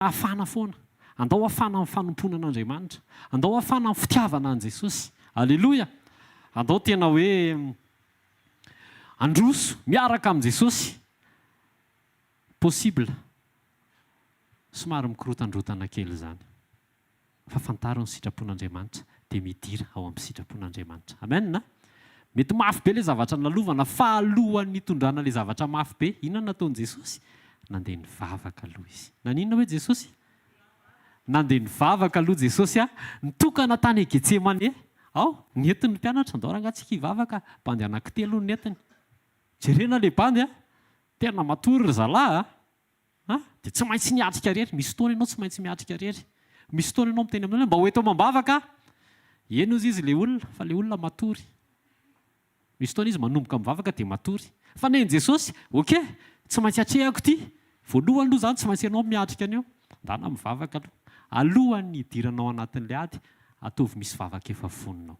Hafana foana. Andao hafana amin'ny fanompoana an'Andriamanitra. Andao hafana amin'ny fitiavana an'i Jesosy. Aleloia! Andao tena hoe handroso miaraka amin'i Jesosy. Possible. Somary mikorotandrotana kely izany. Fa fantaro ny sitrapon'Andriamanitra dia midira ao amin'ny sitrapon'Andriamanitra. Amen a! Mety mafy be ilay zavatra nalovana fa alohan'ny hitondrana ilay zavatra mafy be, inona no nataon'i Jesosy? Nandeha nivavaka aloha izy. Naninona hoe Jesosy? Nandeha nivavaka aloha Jesosy a! Nitokana tany Getsemane ao, nentiny ny mpianatra, ndao rangahy tsika hivavaka, bandy anankitelo no nentiny. Jerena ilay bandy a! Tena matory ry zalahy a! A! Dia tsy maintsy miatrika irery. Misy fotoana ianao tsy maintsy miatrika irery. Misy fotoana ianao miteny amin'olona hoe mba ho eto amam-bavaka aho. Eny hozy izy ilay olona, fa ilay olona matory. Misy fotoana izy manomboka mivavaka dia matory. Fa nen'i Jesosy, ok, tsy maintsy atrehako ity. Voalohany aloha izany tsy maintsy ianao miatrika an'io. Ndana mivavaka aloha. Alohan'ny hidiranao anatin'ilay ady, ataovy misy vavaka efa vonona ao.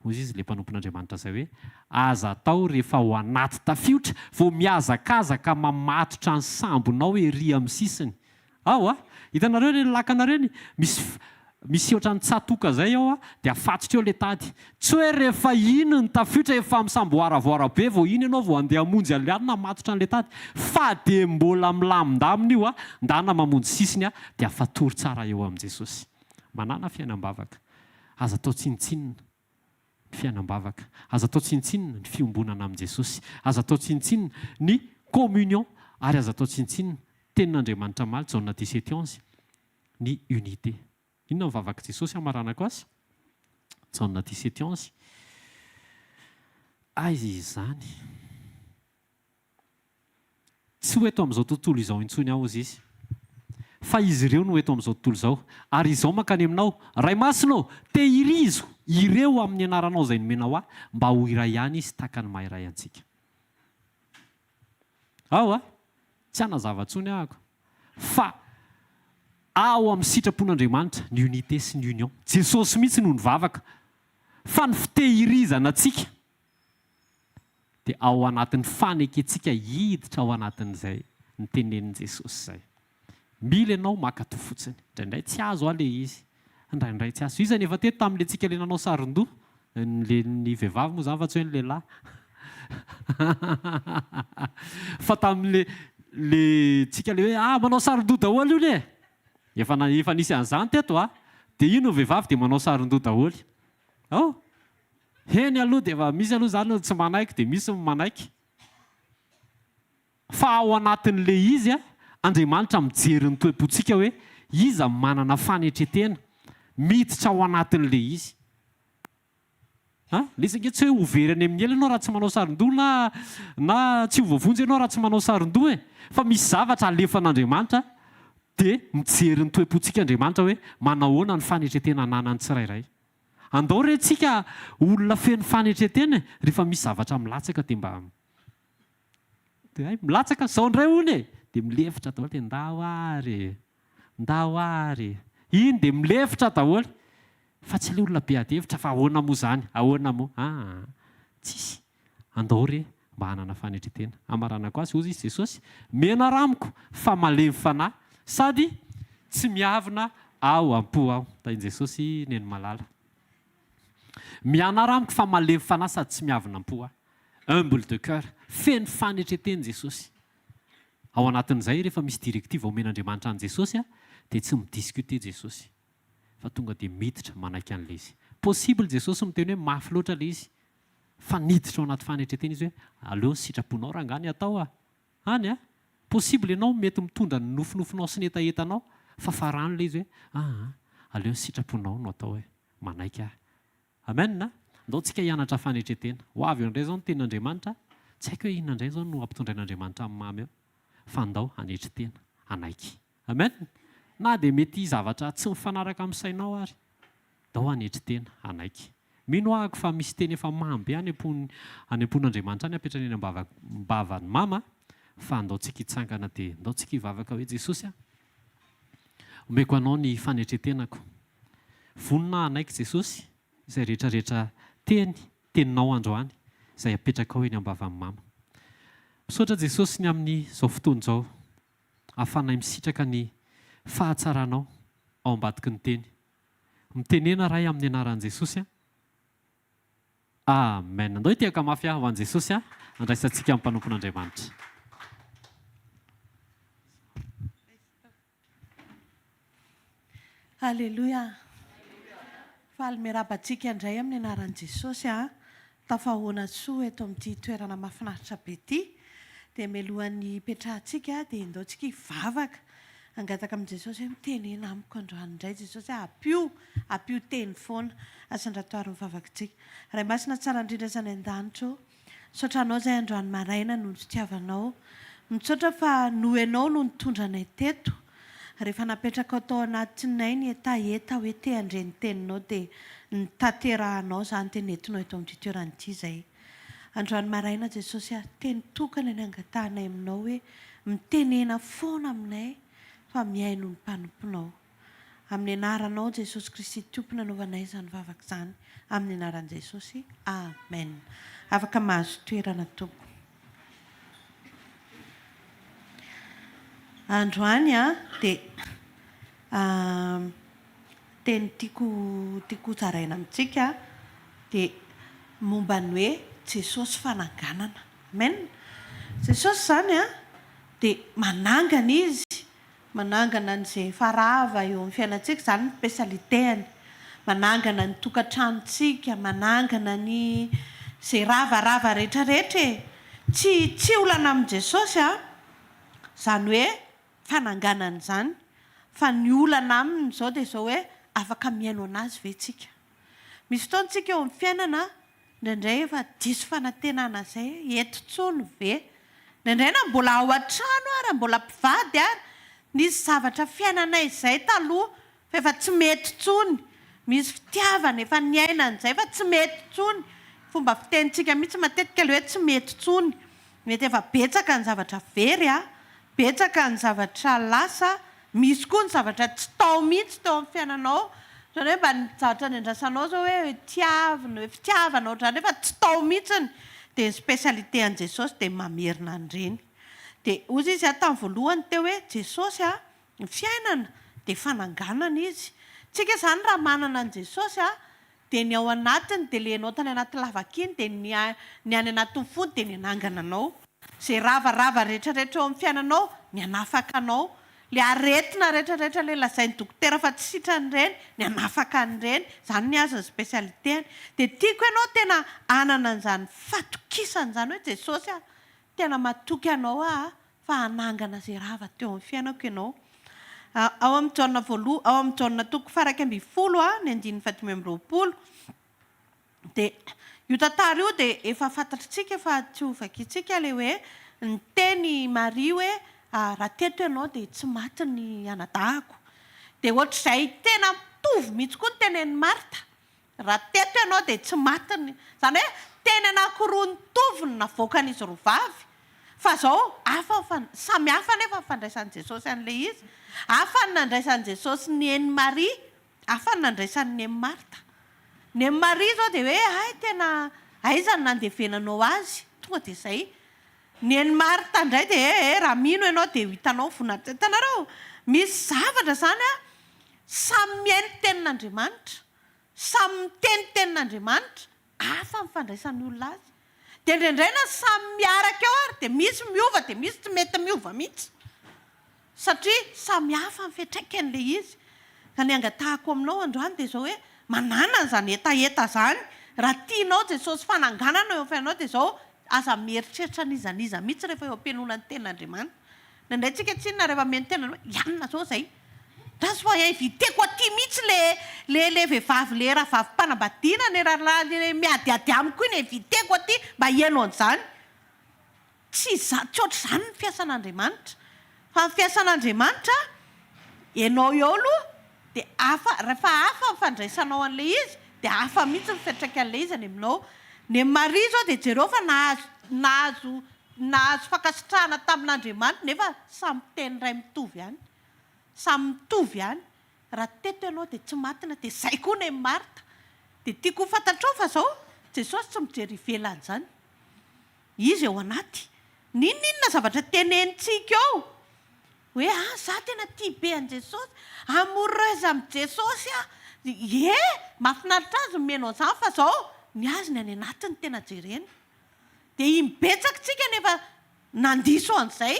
Hoy izy ilay mpanompon'Andriamanitra izay hoe, Aza atao rehefa ao anaty tafiotra vao mihazakazaka mamatotra ny sambonao ery amin'ny sisiny. Ao a! Hitanareo ireny lakana ireny? Misy misy ohatran'ny tsatoka izay ao a, dia afatotra eo ilay tady. Tsy hoe rehefa iny ny tafiotra efa misamboaravoara be vao iny ianao vao handeha hamonjy an'ilay alina hamatotra an'ilay tady. Fa dia mbola milamindamina io a, ndana mamonjy sisiny a, dia afatory tsara eo amin'i Jesosy. Manàna fiainam-bavaka. Aza atao tsinontsinona ny fiainam-bavaka. Aza atao tsinontsinona ny fiombonana amin'i Jesosy. Aza atao tsinontsinona ny communion. Ary aza atao tsinontsinona, Tenin'Andriamanitra omaly, Jaona 17 11, ny unité. Inona ny vavak'i Jesosy hamaranako azy? Jaona 17 11. Aiza izany? Tsy ho eto amin'izao tontolo izao intsony aho, hozy izy, fa izy ireo no eto amin'izao tontolo izao, ary izao mankany aminao, Ray Masina ô, tehirizo ireo amin'ny anaranao izay nomenao ahy, mba ho iray ihany izy tahaka ny maha iray antsika. Ao a! Tsy hanazava intsony ahako, fa ao amin'ny sitrapon'Andriamanitra ny unité sy ny union. Jesosy mihitsy no nivavaka fa ny fitehirizana antsika dia ao anatin'ny fanekentsika hiditra ao anatin'izay notenenin'i Jesosy izay. Mila ianao mankato fotsiny. Indraindray tsy azo aho ilay izy. Indraindray tsy azo. Iza no efa teto tamin'ilay tsika ilay nanao saron-doha? Ny le, ny vehivavy moa izany fa tsy hoe ny lehilahy. Fa tamin'ilay le tsika ilay hoe ah manao saron-doha daholo io le. Efa na, efa nisy an'izany teto ah. Dia io no vehivavy dia manao saron-doha daholo. Ao. Eny aloha dia efa misy aloha izany ny tsy manaiky dia misy ny manaiky. Fa ao anatin'ilay izy, Andriamanitra mijery ny toe-pontsika hoe iza manana fanetren-tena miditra ao anatin'ilay izy. A, ilay izy ange tsy hoe ho very any amin'ny helo ianao raha tsy manao saron-doha na na tsy ho voavonjy ianao raha tsy manao saron-doha e. Fa misy zavatra alefan'Andriamanitra dia mijery ny toe-pontsika Andriamanitra hoe manahoana ny fanetren-tena ananan'ny tsirairay. Andao re tsika olona feno fanetretena e, rehefa misy zavatra milatsaka dia mba dia hay milatsaka zao indray hono e, dia milefitra daholo dia ndao ary e, ndao ary e, iny dia milefitra daholo fa tsy ilay olona be ady hevitra fa ahoana moa izany, ahoana moa, aa tsisy. Andao re mba hanana fanetren-tena. Hamaranako azy, hozy izy Jesosy, Mianara amiko fa malemy fanahy sady tsy miavona ao am-po aho. Tahin'i Jesosy Neny malala. Mianara amiko fa malemy fanahy sady tsy miavona am-po aho. Humble de coeur. Feno fanetren-tena Jesosy. Ao anatin'izay rehefa misy directive omen'Andriamanitra an'i Jesosy dia tsy mi-discuter Jesosy fa tonga dia miditra manaiky an'ilay izy. Possible Jesosy miteny hoe mafy loatra ilay izy Fa niditra ao anaty fanetretena izy hoe aleo ny sitraponao rangahy ny atao a! Any a! Possible ianao mety mitondra ny nofinofinao sy ny hetahetanao fa farano ilay izy hoe aa aleo ny sitraponao no atao e! Manaiky aho. Amen a! Ndao tsika hianatra fanetretena. Ho avy eo indray izao ny tenin'Andriamanitra, tsy haiko hoe inona indray izao no hampitondrain'Andriamanitra amin'ny mamy eo fa ndao hanetry tena, hanaiky. Amen! Na dia mety zavatra tsy mifanaraka amin'ny sainao ary, ndao hanetry tena, hanaiky. Mino ahako fa misy teny efa mamy be any am-pony any am-pon'Andriamanitra any apetrany eny am-bava am-bavan'i mama fa andao tsika hitsangana dia ndao tsika hivavaka hoe Jesosy a! Omeko anao ny fanetren-tenako. Vonona aho hanaiky Jesosy izay rehetra rehetra teny teninao androany izay apetrakao eny am-bavan'i mama. Misaotra Jesosy ny amin'ny izao fotoana izao. Ahafahanay misitraka ny. fahatsaranao ao ambadiky ny teny. Mitenena Ray amin'ny anaran'i Jesosy a. Amen. Andao hitehaka mafy ho an'i Jesosy a, handraisantsika ny mpanompon'Andriamanitra. Aleloia! Faly miarahaba antsika indray amin'ny anaran'i Jesosy a! Tafahoana soa eto amin'ity toerana mahafinaritra be ity. Dia mialohan'ny hipetrahantsika dia indao tsika hivavaka, hangataka amin'i Jesosy hoe mitenena amiko androany indray Jesosy a, ampio, ampio teny foana. Asandratoary ny vavakitsika. Ray Masina tsara indrindra izay any an-danitra ô, Misaotra Anao izay androany maraina noho ny fitiavanao. Misaotra fa noho Ianao no nitondra anay teto. Rehefa napetrakao tao anatinay ny hetaheta hoe te handre ny teninao dia notanterahanao izany dia nentinao eto amin'ity toerana ity izay. Androany maraina Jesosy ah, teny tokana ny angatahanay aminao hoe mitenena foana aminay fa mihaino ny mpanomponao. Amin'ny anaranao Jesosy Kristy Tompo nanaovanay izany vavaka izany. Amin'ny anaran'i Jesosy. Amen. Afaka mahazo toerana tompoko. Androany dia teny tiako tiako hozaraina amintsika dia momba ny hoe Jesosy fananganana. Amen. Jesosy izany dia manangana Izy Manangana an'izay efa rava eo amin'ny fiainantsika, izany ny spécialité-ny. Manangana ny tokantranontsika, manangana ny izay ravarava rehetrarehetra e! Tsy tsy olana amin'i Jesosy an, izany hoe fananganana izany, fa ny olana aminy izao dia izao hoe afaka mihaino an'Azy ve tsika? Misy fotoana tsika eo amin'ny fiainana Indraindray efa diso fanantenana izay, eto intsony ve? Indraindray na mbola ao an-trano ara, mbola mpivady ary, nisy zavatra fiainanay izay taloha fa efa tsy mety intsony, misy fitiavana efa niainana izay fa tsy mety intsony, fomba fitenintsika mihitsy matetika ilay hoe tsy mety intsony, mety efa betsaka ny zavatra very a, Betsaka ny zavatra lasa, misy koa ny zavatra tsy tao mihitsy teo amin'ny fiainanao, ohatran'ny hoe mba ny zavatra niandrasanao zao hoe tiavina, hoe fitiavana ohatr'izany nefa tsy tao mihitsiny, dia ny spécialité an'i Jesosy dia mamerina an'ireny. Dia hozy izy aho tamin'ny voalohany teo hoe Jesosy a, ny fiainana dia fananganana izy. Tsika izany raha manana an'i Jesosy a, dia ny ao anatiny dia le ianao tany anaty lavaka iny dia ny ny any anatin'ny fony dia ny hanangana anao. Izay ravarava rehetrarehetra eo amin'ny fiainanao, ny hanafaka anao. Ilay aretina rehetrarehetra ilay lazain'ny dokotera fa tsy sitrana ireny, ny hanafaka an'ireny. Izany ny azy ny spécialité-ny. Dia tiako ianao tena hanana an'izany fatokisana izany hoe Jesosy a, tena matoky anao aho fa hanangana izay rava teo amin'ny fiainako ianao. Ao amin'ny Jaona voaloha, ao amin'ny Jaona toko faha-11 ny andininy faha-25. Dia io tantara io dia efa fantatritsika fa tsy ho vakintsika ilay hoe niteny i Maria hoe raha teto ianao dia tsy maty ny anadahiko. Dia ohatr'izay tena mitovy mihitsy koa ny tenenin'i Marta, raha teto ianao dia tsy maty ny, izany hoe teny anankiroa nitovy no navoakan'izy roa vavy fa izao hafa ny fan-, samy hafa anefa ny fandraisan'i Jesosy an'ilay izy, hafa ny nandraisan'i Jesosy ny hen'i Maria Hafa ny nandraisan'i Neny Martha. Neny Maria izao dia hoe hay tena aiza no nandevenanao azy? Tonga dia izay. Neny Martha indray dia eh eh raha mino ianao dia ho hitanao ny voninahitra. Hitanareo? Misy zavatra izany an, samy mihaino tenin'Andriamanitra, samy miteny tenin'Andriamanitra, hafa ny fandraisan'ny olona azy. Dia indraindray na samy miaraka eo ary dia misy miova dia misy tsy mety miova mihitsy. Satria samy hafa ny fiantraikan'ilay izy. Ka ny angatahako aminao androany dia izao hoe, manàna an'izany hetaheta izany. Raha tianao Jesosy fananganana eo amin'ny fiainanao dia izao, aza mieritreritra an'iza n'iza mihitsy rehefa eo am-pihainoana ny tenin'Andriamanitra. Indraindray tsika tsinona rehefa mihaino tenin'Andriamanitra, ianona izao izay. Raha fa inviteko aty mihitsy le le le vehivavy le rahavavim-panambadiana le rahalahy le miadiady amiko iny inviteko aty mba hihaino an'izany. Tsy iza tsy ohatr'izany ny fiasan'Andriamanitra. Fa ny fiasan'Andriamanitra, ianao eo aloha dia hafa, rehefa hafa ny fandraisanao an'ilay izy dia hafa mihitsy ny fiantraikan'ilay izy any aminao. Ny an'i Maria izao dia jereo fa nahazo nahazo nahazo fankasitrahana tamin'Andriamanitra nefa samy teny iray mitovy ihany. Samy mitovy ihany. Raha teto ianao dia tsy maty na dia izay koa ny an'i Marta. Dia tiako ho fantatrao fa izao, Jesosy tsy mijery ivelany izany. Izy ao anaty. N'inon'inona zavatra tenenintsika eo. Hoe ah za tena tia be an'i Jesosy, amoureuse amin'i Jesosy aho. Ie, mahafinaritra azy ny mihaino an'izany fa zao, ny azy ny any anatiny tena jerena. Dia im-betsaka tsika nefa nandiso an'izay.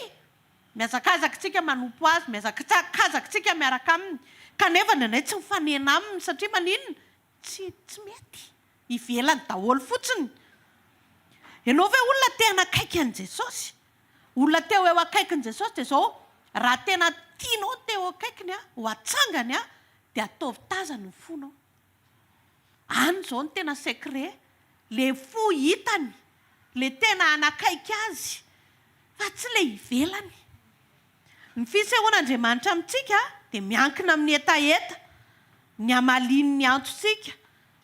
Mihazakazaka tsika manompo azy, mihazakazaka tsika miaraka aminy, kanefa indraindray tsy mifanena aminy satria maninona? Tsy tsy mety. Ivelany daholo fotsiny. Ianao ve olona te hanakaiky an'i Jesosy? Olona te ho eo akaikin'i Jesosy dia izao, raha tena tianao ny te ho eo akaikiny, ho atsangany, dia ataovy tazany ny fonao. Any izao no tena secret, le fo hitany, le tena hanakaiky azy, fa tsy le ivelany. Ny fisehoan'Andriamanitra amintsika dia miankina amin'ny hetaheta, ny hamaliany ny antsontsika.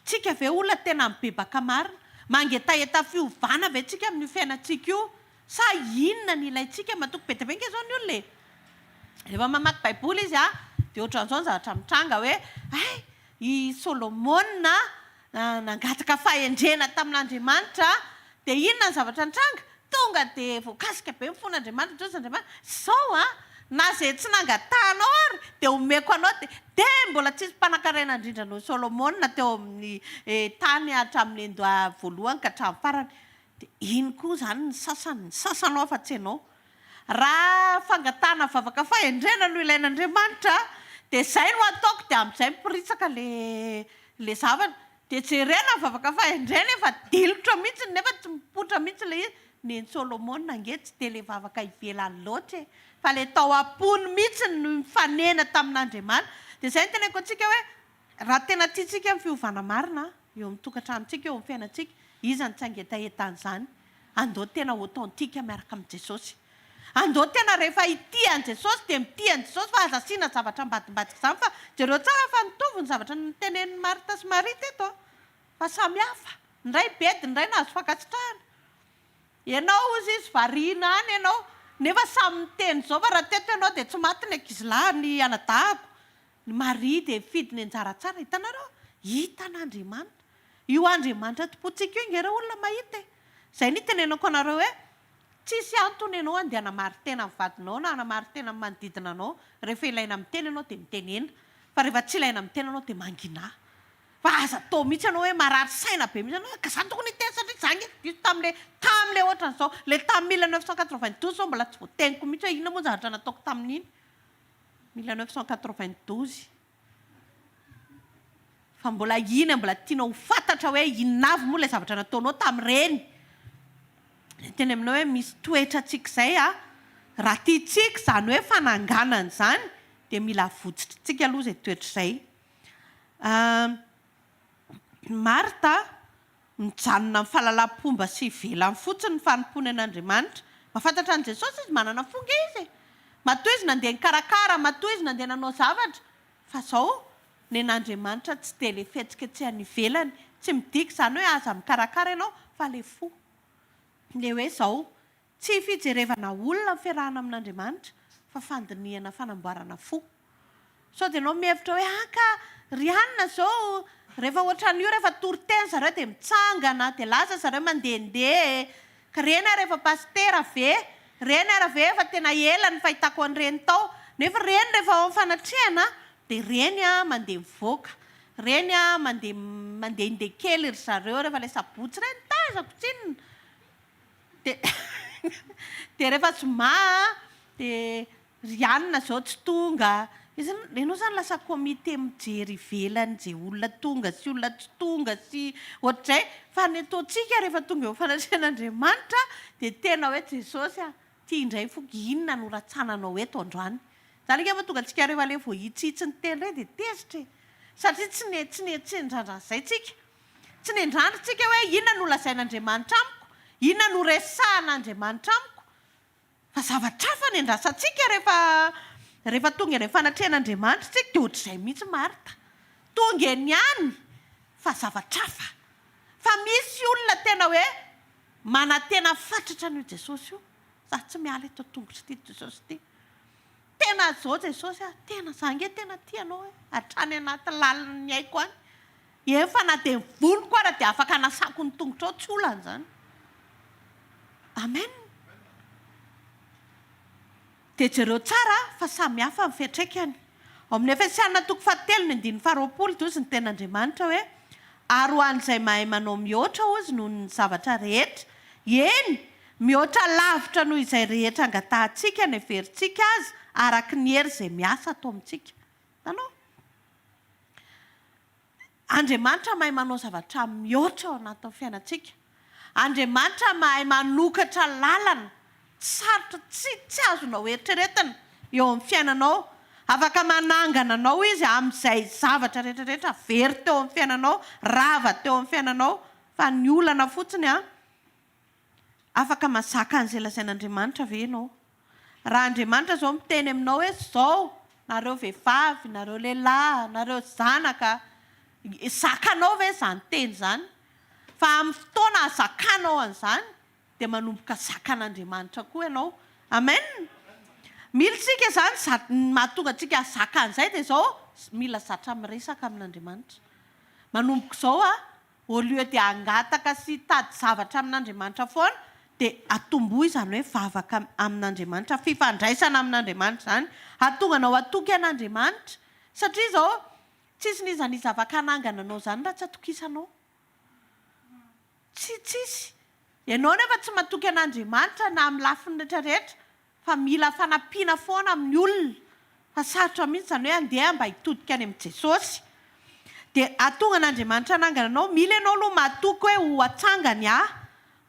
Tsika ve olona tena mibebaka marina? Mangetaheta fiovana ve tsika amin'io fiainantsika io? Sa inona ny ilaintsika? Matoky be dia be ange izao ny olona e! Rehefa mamaky Baiboly izy dia ohatran'izao ny zavatra mitranga hoe, hay, i Solomona nangataka fahendrena tamin'Andriamanitra, dia inona ny zavatra nitranga? Tonga dia voakasika be ny fon'Andriamanitra, Jesosy Andriamanitra, izao an, na izay tsy nangatahanao ary dia omeko anao, dia dia mbola tsisy mpanankarena indrindra noho i Solomona teo amin'ny tany hatramin'ny voalohany ka hatramin'ny farany. Dia iny koa izany ny sasany, ny sasany ao fa tsy ianao. Raha fangatahana vavaka fahendrena no ilain'Andriamanitra dia izay no ataoko dia amin'izay miporitsaka le le zavatra. Dia jerena ny vavaka fahendrena efa dilotra mihitsy nefa tsy mipoitra mihitsy ilay izy. Nen'i Solomona ange tsy dia ilay vavaka ivelany loatra e! Fa ilay tao am-pony mihitsy no nifanena tamin'Andriamanitra. Dia izay no teneniko antsika hoe raha tena tiantsika ny fiovana marina eo amin'ny tokantranontsika, eo amin'ny fiainantsika, iza no tsy hangetaheta an'izany? Andao tena authentique miaraka amin'i Jesosy. Andao tena rehefa hitia an'i Jesosy dia mitia an'i Jesosy fa aza asiana zavatra ambadimbadika izany fa jereo tsara fa nitovy ny zavatra notenenin'i Martha sy Maria teto an! Fa samy hafa. Ny iray bedy, ny iray nahazo fankasitrahana. Ianao hozy izy variana any ianao nefa samy niteny izao fa raha teto ianao dia tsy maty ny ankizilahy, ny anadahiko. Ny Maria dia nifidy ny anjara tsara. Hitanareo? Hitan'Andriamanitra. Io Andriamanitra tompontsika io ange re olona mahita e! Izay no itenenako anareo hoe tsisy antony ianao handeha hanamarin-tena amin'ny vadinao na hanamarin-tena amin'ny manodidina anao. Rehefa ilaina miteny ianao dia mitenena. Fa rehefa tsy ilaina miteny ianao dia manginà. Fa aza atao mihitsy ianao hoe marary saina be mihitsy ianao hoe ka za tokony hiteny satria za ange diso tamin'ilay tamin'ilay ohatran'izao. Ilay tamin'ny 1992 izao mbola tsy voateniko mihitsy hoe inona moa ny zavatra nataoko tamin'iny. 1992. Fa mbola iny mbola tianao ho fantatra hoe inona avy moa ilay zavatra nataonao tamin'ireny. Teny aminao hoe misy toetrantsika izay a, raha tiantsika izany hoe fananganana izany dia mila avotsitritsika aloha izay toetra izay. Martha, Mijanona amin'ny fahalalam-pomba sy ivelany fotsiny ny fanompoany an'Andriamanitra. Mahafantatra an'i Jesosy izy, manana fo ange izy e! Matoa izy nandeha nikarakara, matoa izy nandeha nanao zavatra. Fa izao, nen'Andriamanitra tsy dia ilay fihetsiketsehana ivelany. Tsy midika izany hoe aza mikarakara ianao, fa ilay fo. Ilay hoe izao, Tsy fijerevana olona ny fiarahana amin'Andriamanitra fa fandinihana fanamboarana fo. Sao dia ianao mihevitra hoe ah ka ry anona izao rehefa ohatran'io rehefa toriteny zareo dia mitsangana dia lasa zareo mandehandeha e! Ka reny ary efa pasitera ve? Reny ary ve efa tena ela ny fahitako an'ireny tao? Nefa ireny rehefa ao amin'ny fanatrehana dia reny mandeha mivoaka, reny mandeha mandehandeha kely ry zareo rehefa ilay sabotsy ireny, tazako tsinona! Dia dia rehefa zoma dia ry anona zao tsy tonga, izy ianao zany lasa comité mijery ivelany ze olona tonga sy olona tsy tonga sy ohatr'izay, fa ny ataontsika rehefa tonga eo fanatrehan'Andriamanitra dia tena hoe Jesosy a, ty indray foko inona no ratsananao eto androany? Zany ange mahatonga antsika rehefa le voahitsihitsy ny teny ireny dia tezitra e, satria tsy ne tsy ne tsy nirandra an'izay tsika. Tsy nendrandry tsika hoe inona no lazain'Andriamanitra amiko, inona no resahan'Andriamanitra amiko, fa zavatra hafa no endrasantsika rehefa rehefa tonga eny amin'ny fanatrehan'Andriamanitra tsika, dia ohatr'izay mihitsy Marta, tonga eny ihany fa zavatra hafa, fa misy olona tena hoe manantena fatratra an'io Jesosy io, za tsy miala eto an-tongotr'ity Jesosy ity. Tena zao Jesosy a, tena za nge tena tia anao e, hatrany anaty lalin'ny aiko any, eny fa na dia ny voloko ara dia afaka anasako ny tongotrao, tsy olana izany. Amen. Dia jereo tsara fa samy hafa ny fiantraikany. Ao amin'ny Efesiana toko fahatelo ny andininy faharoapolo dia hozy ny Tenin'Andriamanitra hoe, Ary ho an'izay mahay manao mihoatra hozy noho ny zavatra rehetra, eny, mihoatra lavitra noho izay rehetra angatahantsika na heverintsika aza, araka ny hery izay miasa ato amintsika. Hitanao? Andriamanitra mahay manao zavatra mihoatra ao anatin'ny fiainantsika. Andriamanitra mahay manokatra lalana sarotra tsy tsy azonao eritreretina eo amin'ny fiainanao. Afaka manangana anao Izy amin'izay zavatra rehetra rehetra very teo amin'ny fiainanao, rava teo amin'ny fiainanao. Fa ny olana fotsiny an, Afaka mazaka an'izay lazain'Andriamanitra ve ianao? Raha Andriamanitra izao miteny aminao hoe izao, nareo vehivavy, nareo lehilahy, nareo zanaka, zakanao ve izany teny izany? Fa amin'ny fotoana ahazakanao an'izany dia manomboka zakan'Andriamanitra koa ianao. Amen! Mila isika izany, ny mahatonga antsika hahazaka an'izay dia izao, mila zatra miresaka amin'Andriamanitra. Manomboka izao aho, Au lieu de hangataka sy hitady zavatra amin'Andriamanitra foana dia atombohy izany hoe vavaka amin'Andriamanitra, fifandraisana amin'Andriamanitra izany, hahatonga anao hatoky an'Andriamanitra. Satria izao, tsisy n'iza n'iza afaka hanangana anao izany raha tsy atokisanao. Tsy tsisy. Ianao nefa tsy matoky an'Andriamanitra na amin'ny lafiny rehetra rehetra. Fa mila fanampiana foana amin'ny olona fa sarotra mihitsy izany hoe andeha mba hitodika any amin'i Jesosy. Dia hahatonga an'Andriamanitra hanangana anao, mila ianao aloha matoky hoe ho atsangany aho,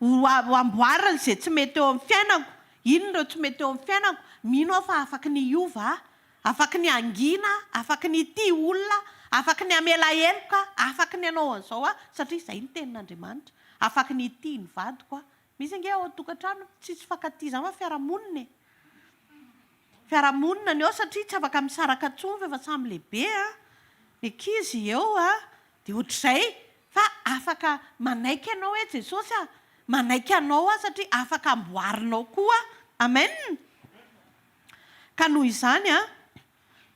ho amboariny izay tsy mety eo amin'ny fiainako, inona ireo tsy mety eo amin'ny fiainako, mino aho fa afaky ny hiova aho, afaky ny hangina aho, afaky ny hitia olona aho, afaky ny hamela heloka aho, afaky ny hanao an'izao aho, satria izay ny tenin'Andriamanitra, afaky ny hitia ny vadiko aho, Misy ange ao an-tokantrano tsisy mifankatia izany fa fiarahamonina e! Fiarahamonina ny ao satria tsy afaka misaraka intsony fa efa samy lehibe an! Ny ankizy eo an! Dia ohatr'izay fa afaka manaiky ianao hoe Jesosy a! Manaiky anao aho satria afaka amboarinao koa aho. Amen! Ka noho izany an,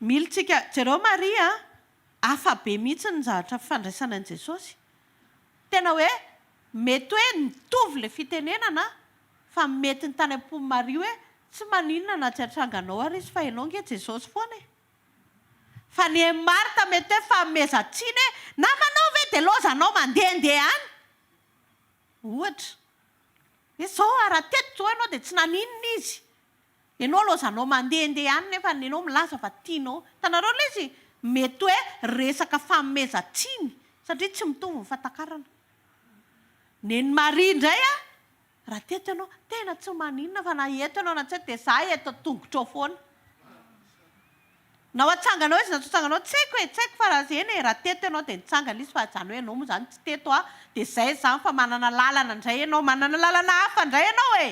mila tsika, jereo Maria an, hafa be mihitsy ny zavatra fifandraisana an'i Jesosy. Tena hoe mety hoe nitovy ilay fitenenana fa mety ny tany am-pon'i Maria hoe tsy maninona na tsy hatranganao ary izy fa ianao ange Jesosy foana e! Fa ny an'i Marta mety hoe fanomezan-tsiny hoe namanao ve dia lozanao mandehandeha any? Ohatra. Hoe zao raha teto zao ianao dia tsy naninona izy. Ianao lozanao mandehandeha any nefa ianao milaza fa tianao. Hitanareo ilay izy? Mety hoe resaka fanomezan-tsiny satria tsy mitovy ny fahatakarana. Nen'i Maria indray a, raha teto ianao, tena tsy maninona fa na eto ianao na tsy eto dia za eto an-tongotrao foana. Na ho atsanganao izy na tsy ho atsanganao, tsy haiko e, tsy haiko fa raha eny e, raha teto ianao dia nitsangana izy fa izany hoe ianao moa izany tsy teto a, dia izay izany fa manana lalana indray ianao, manana lalana hafa indray ianao e!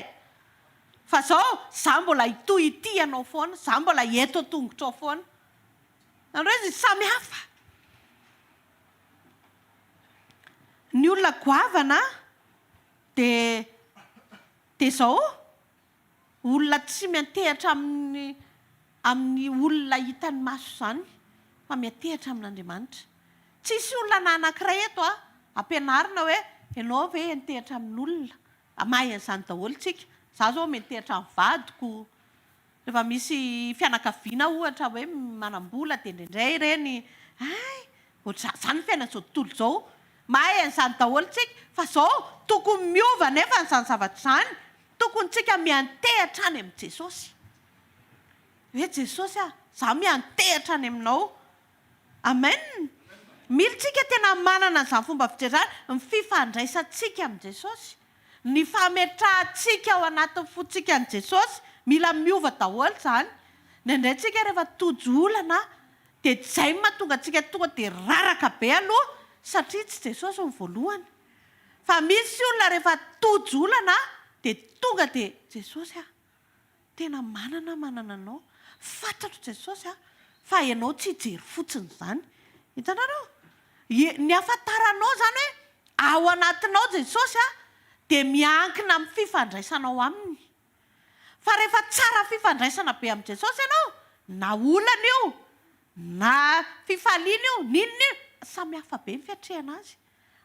Fa zao, za mbola hitohy hitia anao foana, za mbola eto an-tongotrao foana. Nareo izy samy hafa. Ny olona goavana dia dia zao, olona tsy miantehatra amin'ny amin'ny olona hitan'ny maso izany fa miantehatra amin'Andriamanitra. Tsisy olona na anankiray eto a, ampianarina hoe ianao ve hiantehatra amin'olona? Mahay an'izany daholo tsika. Za zao miantehitra amin'ny vadiko. Rehefa misy fianakaviana ohatra hoe manam-bola dia indraindray ireny hay ohatr'izany izany ny fiainan'izao tontolo izao. Mahay an'izany daholo tsika. Fa zao tokony miova anefa izany zavatra izany. Tokony tsika miantehitra any amin'i Jesosy. Hoe Jesosy a, za miantehitra any aminao. Amen! Mila tsika tena manana an'izany fomba fijery izany, ny fifandraisantsika amin'i Jesosy, ny fametrahantsika ao anatin'ny fontsika an'i Jesosy, mila miova daholo izany. Indraindray tsika rehefa tojo olana dia izay no mahatonga antsika tonga dia raraka be aloha satria tsy Jesosy no voalohany. Fa misy olona rehefa tojo olana dia tonga dia Jesosy ah! Tena manana manana anao. Fantatro Jesosy a, fa ianao tsy hijery fotsiny izany. Hitanareo? Ny ahafantaranao izany hoe ao anatinao Jesosy a, dia miankina amin'ny fifandraisanao Aminy. Fa rehefa tsara fifandraisana be amin'i Jesosy ianao, na olana io, na fifaliana io, n'inona io, samy hafa be ny fiatrehana azy.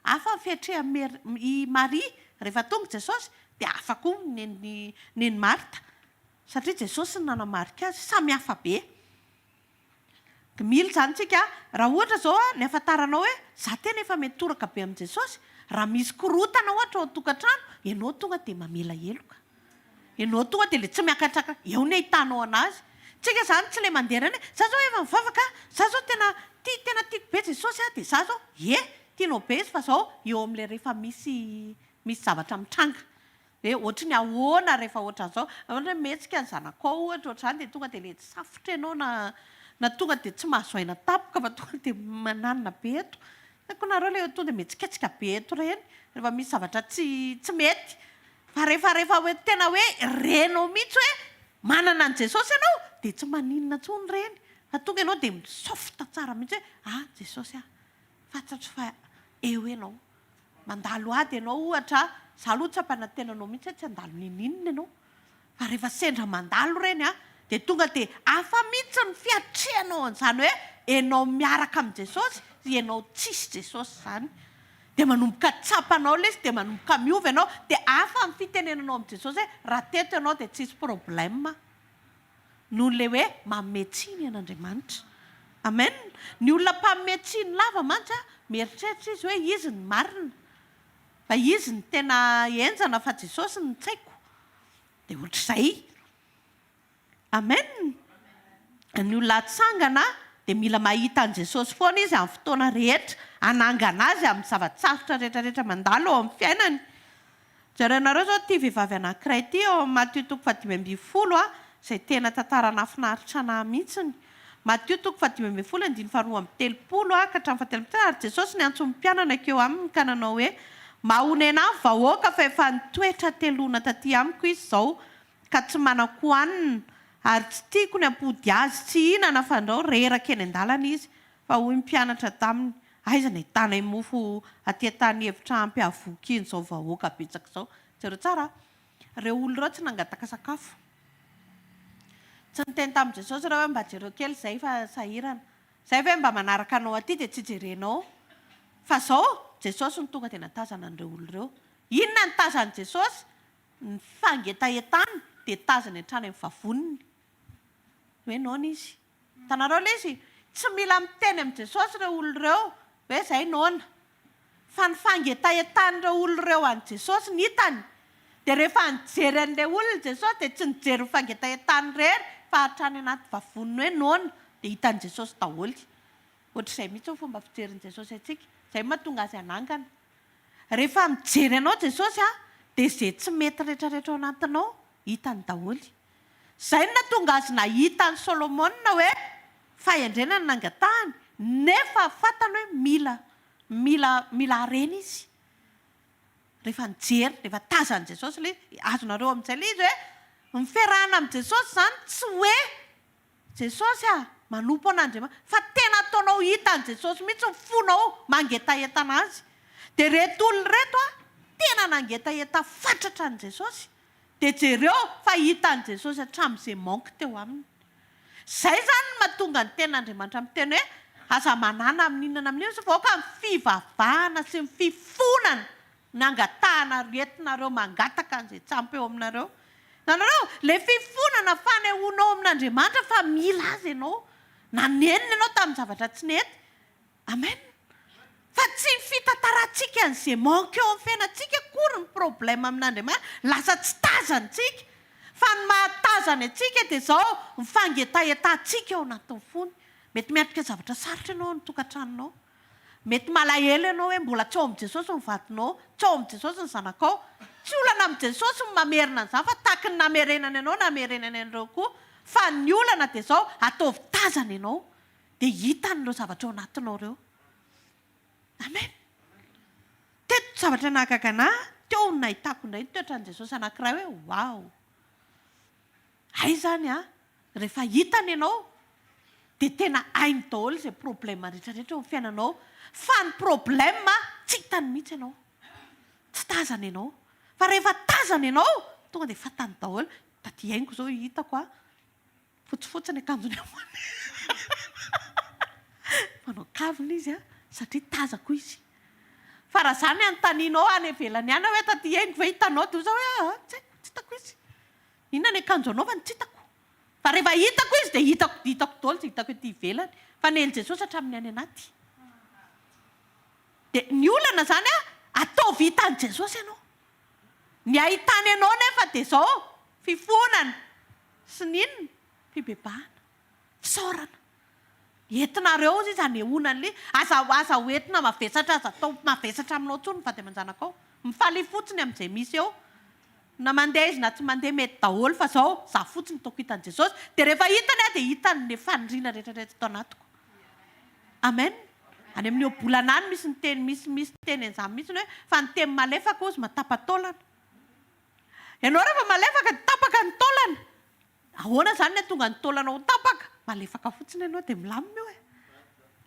Hafa ny fiatrehan'i i Maria rehefa tonga Jesosy, dia hafa koa ny nen'i Marta. Satria Jesosy no nanamarika azy. Samy hafa be. Mila izany tsika, raha ohatra izao ny ahafantaranao hoe za tena efa miantoraka be amin'i Jesosy, raha misy korotana ohatra ao an-tokantrano, ianao tonga dia mamela heloka. Ianao tonga dia ilay tsy miakatraka, eo ny ahitanao anazy. Tsika izany tsy ilay mandeha ireny hoe za izao efa mivavaka, za izao tena tia, tena tiako be Jesosy a, dia za izao, ie, tianao be izy fa izao eo amin'ilay rehefa misy misy zavatra mitranga. Hoe ohatry ny ahoana rehefa ohatran'izao? Ohatra hoe mihetsika ny zanakao ohatra ohatr'izany dia tonga dia ilay safotra ianao na na tonga dia tsy mahazo aina tampoka fa tonga dia mananina be eto. Hitako nareo ilay tonga dia mihetsiketsika be eto ireny rehefa misy zavatra tsy tsy mety. Fa rehefa rehefa hoe tena hoe renao mihitsy hoe manana an'i Jesosy ianao dia tsy maninona intsony ireny fa tonga ianao dia mi-soft tsara mihitsy hoe ah Jesosy ah, fantatro fa eo ianao. Mandalo ady ianao ohatra, za aloha tsy ampanantena anao mihitsy hoe tsy handalo ninoninona ianao, fa rehefa sendra mandalo ireny an, dia tonga dia hafa mihitsy ny fiatrehanao an'izany hoe ianao miaraka amin'i Jesosy sy ianao tsisy Jesosy izany. Dia manomboka tsapanao ilay izy, dia manomboka miova ianao, dia hafa ny fitenenanao amin'i Jesosy hoe raha teto ianao dia tsisy problème. Noho ilay hoe manome tsiny an'Andriamanitra. Amen. Ny olona mpanome tsiny lava mantsy an, mieritreritra izy hoe izy no marina. Fa izy no tena henjana fa Jesosy no tsy haiko. Dia ohatr'izay. Amen. Ny olona atsangana dia mila mahita an'i Jesosy foana izy amin'ny fotoana rehetra, hanangana azy amin'ny zava-tsarotra rehetra rehetra mandalo ao amin'ny fiainany. Jerenareo izao ity vehivavy anankiray ity ao amin'ny Matio toko fahadimy ambin'ny folo, izay tena tantara nahafinaritra anà mihitsiny. Matio toko fahadimy ambin'ny folo andininy faharoa amby telopolo ka hatramin'ny fahatelo amby telopolo, Ary Jesosy niantso ny mpianany hankeo aminy ka nanao hoe, Mahonena ahy ny vahoaka fa efa nitoetra hateloana taty amiko izy izao ka tsy manan-kohanina, ary tsy tiako ny hampody azy tsy hihinana fandrao reraka eny an-dalana izy. Fa hoy ny mpianatra taminy, Aiza no ahitanay mofo aty an-tany hevitra ampy hahavoky an'izao vahoaka betsaka izao? Jereo tsara a! Ireo olona ireo tsy nangataka sakafo. Tsy niteny tamin'i Jesosy ireo hoe mba jereo kely izay fa sahirana. Izay ve mba manaraka anao aty dia tsy jerenao? Fa izao, Jesosy no tonga dia natazana an'ireo olona ireo. Inona no tazan'i Jesosy? Ny fangetahetany dia tazany hatrany amin'ny vavoniny. Hoe noana izy. Hitanareo ilay izy? Tsy mila miteny amin'i Jesosy ireo olona ireo hoe izay noana. Fa ny fangetahetan'ireo olona ireo an'i Jesosy ny hitany. Dia rehefa nijery an'ilay olona Jesosy dia tsy nijery ny fangetahetany irery fa hatrany anaty vavoniny hoe noana dia hitan'i Jesosy daholo. Ohatr'izay mihitsy ny fomba fijerin'i Jesosy antsika. Izay no mahatonga azy hanangana. Rehefa mijery anao Jesosy dia izay tsy mety rehetrarehetra ao anatinao hitany daholo. Izay no nahatonga azy nahita an'i Solomona hoe fahendrena no nangatahany, nefa fantany hoe mila, mila, mila harena izy. Rehefa nijery, rehefa tazan'i Jesosy ilay izy, azonareo amin'izay ilay izy hoe, ny fiarahana amin'i Jesosy izany tsy hoe Jesosy a, manompo an'Andriamanitra, fa tena ataonao hitan'i Jesosy mihitsy ny fonao mangetaheta an'Azy. Dia ireto olona ireto a, tena nangetaheta fatratra an'i Jesosy. Dia jereo fa hitan'i Jesosy hatramin'izay manque teo aminy. Izay izany no mahatonga ny tenin'Andriamanitra miteny hoe, aza manana amin'inona na amin'inona fa aoka ny fivavahana sy ny fifonana ny angatahana ary entinareo mangataka an'izay tsy ampy eo aminareo. Hitanareo? Ilay fifonana fanehoanao amin'Andriamanitra fa mila Azy ianao. Nanenina ianao tamin'ny zavatra tsy nety. Amen! Fa tsy ny fitantarantsika an'izay manque eo amin'ny fiainantsika akory ny problème amin'Andriamanitra, lasa tsy tazany tsika. Fa ny mahatazany antsika dia izao, ny fangetahetantsika ao anatin'ny fony. Mety miatrika zavatra sarotra ianao ao amin'ny tokantranonao. Mety malahelo ianao hoe mbola tsy ao amin'i Jesosy ny vadinao, tsy ao amin'i Jesosy ny zanakao. Tsy olana amin'i Jesosy ny mamerina an'izany fa tahaky ny namerenany anao, namerenany an'ireo koa. Fa ny olana dia izao, ataovy tazana ianao. Dia hitany ireo zavatra ao anatinao ireo. Amen. Teto zavatra nahagaga anah, teo no nahitako indray ny toetran'i Jesosy anankiray hoe wow. Hay izany an, rehefa hitany ianao dia tena hainy daholo izay problème rehetra rehetra eo amin'ny fiainanao. Fa ny problème tsy hitany mihitsy ianao. Tsy tazany ianao. Fa rehefa tazany ianao, tonga dia fantany daholo. Taty haingo izao hitako an, Fotsifotsy ny akanjony ambony. Manao kavina izy an, satria tazako izy. Fa raha za ny anontanianao any ivelany any hoe taty haingo ve hitanao dia hoy za hoe aa tsy haiko, tsy hitako izy. Inona ny akanjo anaovany tsy hitako. Fa rehefa hitako izy dia hitako hitako daholo izay hitako ety ivelany. Fa nen'i Jesosy hatramin'ny any anaty. Dia ny olana izany an, ataovy hitan'i Jesosy ianao. Ny ahitany anao nefa dia izao, fifonana sy ny inona? Fibebahana. Fisaorana. Entinareo hozy izy hanehoana an'ilay, aza aza hoentina mavesatra aza atao mavesatra aminao intsony ny vady aman-janakao. Mifalia fotsiny amin'izay misy eo. Na mandeha izy na tsy mandeha mety daholo fa zao za fotsiny ataoko hitan'i Jesosy. Dia rehefa hitany aho dia hitany ny faniriana rehetra rehetra ato anatiko. Amen. Any amin'ny ohabolana any misy ny teny misy misy teny an'izany mihitsy hoe fa ny teny malefaka hozy matapa-taolana. Ianao rehefa malefaka dia tapaka ny taolana. Ahoana izany ny hahatonga ny taolana ho tapaka? Malefaka fotsiny ianao dia milamina eo e.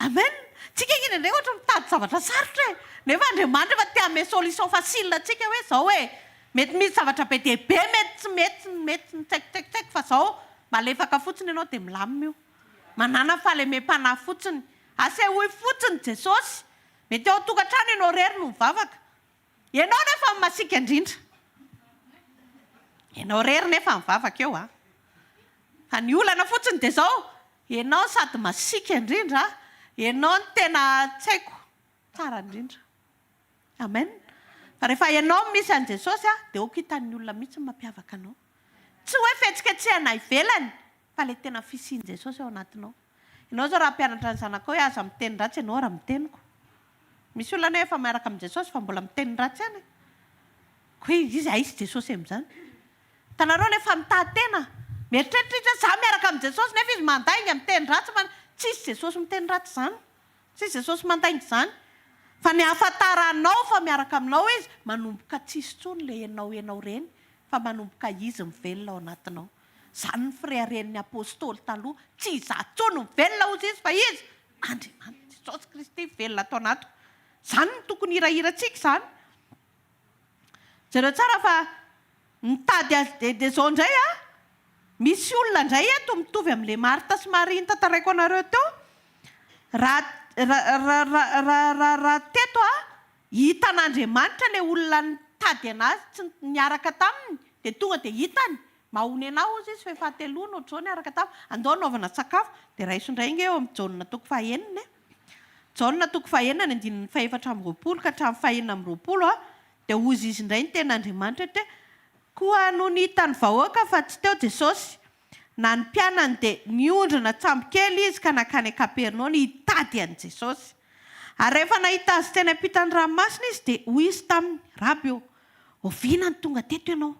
Amen. Tsika ange indraindray ohatra mitady zavatra sarotra e. Nefa Andriamanitra efa te hanome solution facile antsika hoe izao e. Mety misy zavatra be dia be mety tsy mety mety tsy haiko tsy haiko tsy haiko fa izao malefaka fotsiny ianao dia milamina io. Manàna fahalemem-panahy fotsiny. Asehoy fotsiny Jesosy. Mety ao an-tokantrano ianao irery no mivavaka. Ianao nefa no masiaka indrindra. Ianao irery nefa mivavaka eo an. Fa ny olana fotsiny dia izao, ianao sady masiaka indrindra, ianao no tena tsy haiko, tsara indrindra. Amen. Fa rehefa ianao no misy an'i Jesosy dia aoka hitan'ny olona mihitsy ny mampiavaka anao. Tsy hoe fihetsiketsehana ivelany fa ilay tena fisian'i Jesosy ao anatinao. Ianao izao raha hampianatra ny zanakao hoe aza miteny ratsy ianao raha miteniko. Misy olona anie efa miaraka amin'i Jesosy fa mbola miteny ratsy ihany e. Koa izy aiza Jesosy amin'izany? Hitanareo ilay famitahan-tena? Mieritreritra izy hoe za miaraka amin'i Jesosy nefa izy mandainga, miteny ratsy, man, tsisy Jesosy miteny ratsy izany. Tsisy Jesosy mandainga izany. Fa ny ahafantaranao fa miaraka aminao Izy, manomboka tsisy intsony ilay ianao ianao ireny fa manomboka Izy mivelona ao anatinao. Izany ny fireharehan'ny Apostoly taloha, tsy izaho intsony no mivelona hozy izy fa Izy, Andriamanitra, Jesosy Kristy velona ato anatiko. Izany no tokony hirahirantsika izany. Jereo tsara fa nitady azy dia dia izao indray a, misy olona indray eto mitovy amin'ilay Marta sy Maria notantaraiko anareo teo, raha raha raha raha raha teto a, hitan'Andriamanitra ilay olona nitady an'azy tsy niaraka taminy dia tonga dia hitany, mahonena ahy hozy izy fa efa hateloana ohatr'izao niaraka taminy, andao hanaovana sakafo, dia raiso indray ange eo amin'ny Jaona toko fahenina e. Jaona toko fahenina ny andininy fahefatra amby 20 ka hatramin'ny fahenina amby 20 a, dia hozy izy indray ny tenin'Andriamanitra eto hoe, Koa nony hitan'ny vahoaka fa tsy teo Jesosy, na ny mpianany, dia niondrina an-tsambokely izy ka nankany Kapernaony hitady an'i Jesosy. Ary rehefa nahita Azy teny ampitan'ny ranomasina izy, dia hoy izy taminy, Raby ô, oviana no tonga teto ianao?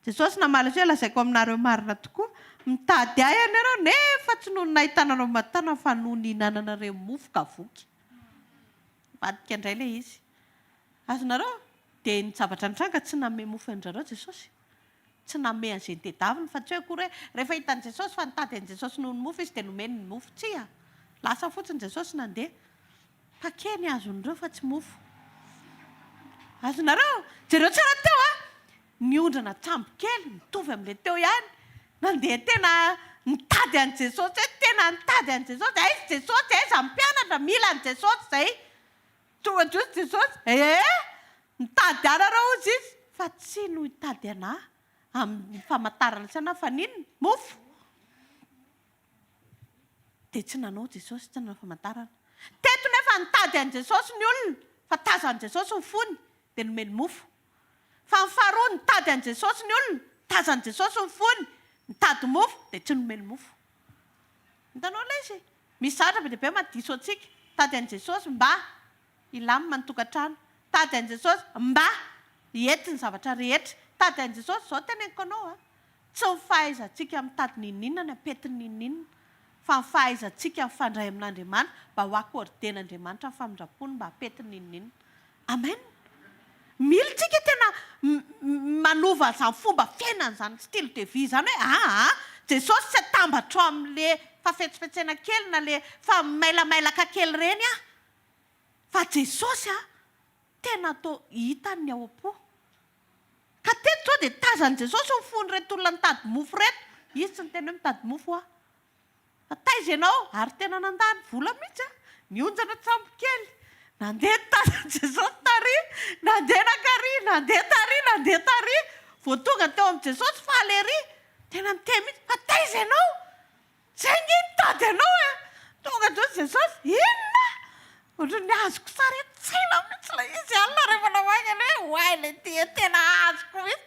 Jesosy namaly azy hoe, Lazaiko aminareo marina tokoa, mitady Ahy ianareo, nefa tsy noho ny nahitana anao matin-tanana, fa noho ny nihinananareo mofo ka voky. Nivadika indray ilay izy. Azonareo? Dia ny zavatra nitranga, tsy nanome mofo an-dry zareo Jesosy. Tsy nanome an'izay notedaviny, fa tsy hoe akory hoe rehefa hitan'i Jesosy fa nitady an'i Jesosy noho ny mofo izy dia nomeny ny mofo. Tsia! Lasa fotsiny Jesosy nandeha. Paquet ny azon'ireo fa tsy mofo. Azonareo? Jereo tsara teo a! Niondrana tsambo kely, mitovy amin'ilay teo ihany. Nandeha tena nitady an'i Jesosy hoe tena nitady an'i Jesosy. Aiza Jesosy? Aiza ny mpianatra? Mila an'i Jesosy izay. Tonga Jiosy Jesosy, ee! Mitady ahy nareo hozy izy, fa tsy no hitady anah amin'ny famantarana sy anah fa n'inona? Mofo! Dia tsy nanao Jesosy, tsy nanao famantarana. Teto nefa nitady an'i Jesosy ny olona, fa tazan'i Jesosy ny fony, dia nomeny mofo. Fa ny faharoa, nitady an'i Jesosy ny olona, tazan'i Jesosy ny fony, nitady mofo, dia tsy nomeny mofo. Hitanao ilay izy? Misy zavatra be dia be mahadiso antsika. Mitady an'i Jesosy mba hilamina ny tokantrano. Mitady an'i Jesosy mba hihety ny zavatra rehetra. Mitady an'i Jesosy, izao teneniko anao a, tsy ny fahaizantsika mitady n'inon'inona ny hampety n'inon'inona, fa ny fahaizantsika mifandray amin'Andriamanitra mba ho accorder-n'Andriamanitra ny famindrampony mba hampety n'inon'inona. Amen! Mila tsika tena manova an'izany fomba fiainana izany style de vie izany hoe aa Jesosy tsy atambatro amin'le fafetsifetsena kely na le famailamailaika kely ireny aho fa Jesosy a tena atao hitany ny ao am-po. Ka teto izao dia tazan'i Jesosy ny fon'ireto olona nitady mofo ireto, Izy tsy niteny hoe mitady mofo aho. Fa taiza ianao? Ary tena nandany vola mihitsy aho. Nionjana tsambo kely. Nandeha nitady an'i Jesosy tary, nandeha nankary, nandeha tary, nandeha tary. Vao tonga teo amin'i Jesosy faly ery, tena niteny mihitsy, fa taiza ianao? Zay ange nitady anao e! Tonga teo Jesosy, inona? Ohatran'ny azoko sary an-tsaina mihitsy ilay izy alina rehefa namaky an'io hoe oay ilay ty e, tena azoko mihitsy.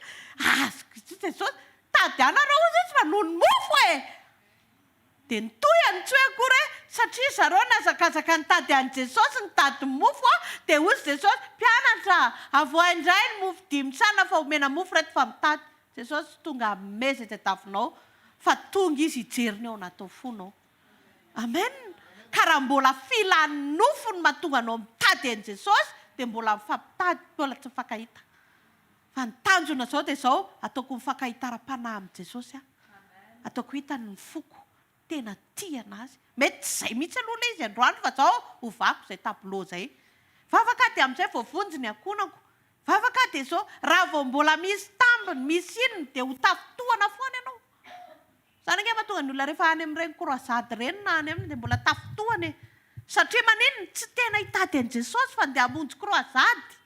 Azoko mihitsy Jesosy, tady anareo hozy izy fa noho ny mofo e! Dia nitohy ny tsy hoe akory hoe satria zareo nihazakazaka nitady an'i Jesosy nitady mofo dia hozy Jesosy, mpianatra, avoahy indray ny mofo dimitsana fa omena mofo ireto fa mitady. Jesosy tsy tonga hanome izay tadiavinao fa tonga Izy hijery ny ao anatin'ny fonao. Amen! Ka raha mbola filan'ny nofo no mahatonga anao mitady an'i Jesosy dia mbola mifampitady, mbola tsy mifankahita. Fa ny tanjona izao dia izao, ataoko mifankahita ara-panahy amin'i Jesosy aho. Ataoko hitany ny foko, tena tia an'Azy. Mety tsy izay mihitsy aloha ilay izy androany fa izao ovako izay tableau izay. Vavaka aho dia amin'izay voavonjy ny ankohonako. Vavaka aho dia izao, raha vao mbola misy tambiny, misy inona dia ho tafintohana foana ianao. Izany ange mahatonga ny olona rehefa any amin'ireny croisade ireny na any aminy dia mbola tafintohana e. Satria maninona? Tsy tena hitady an'i Jesosy fa andeha hamonjy croisade.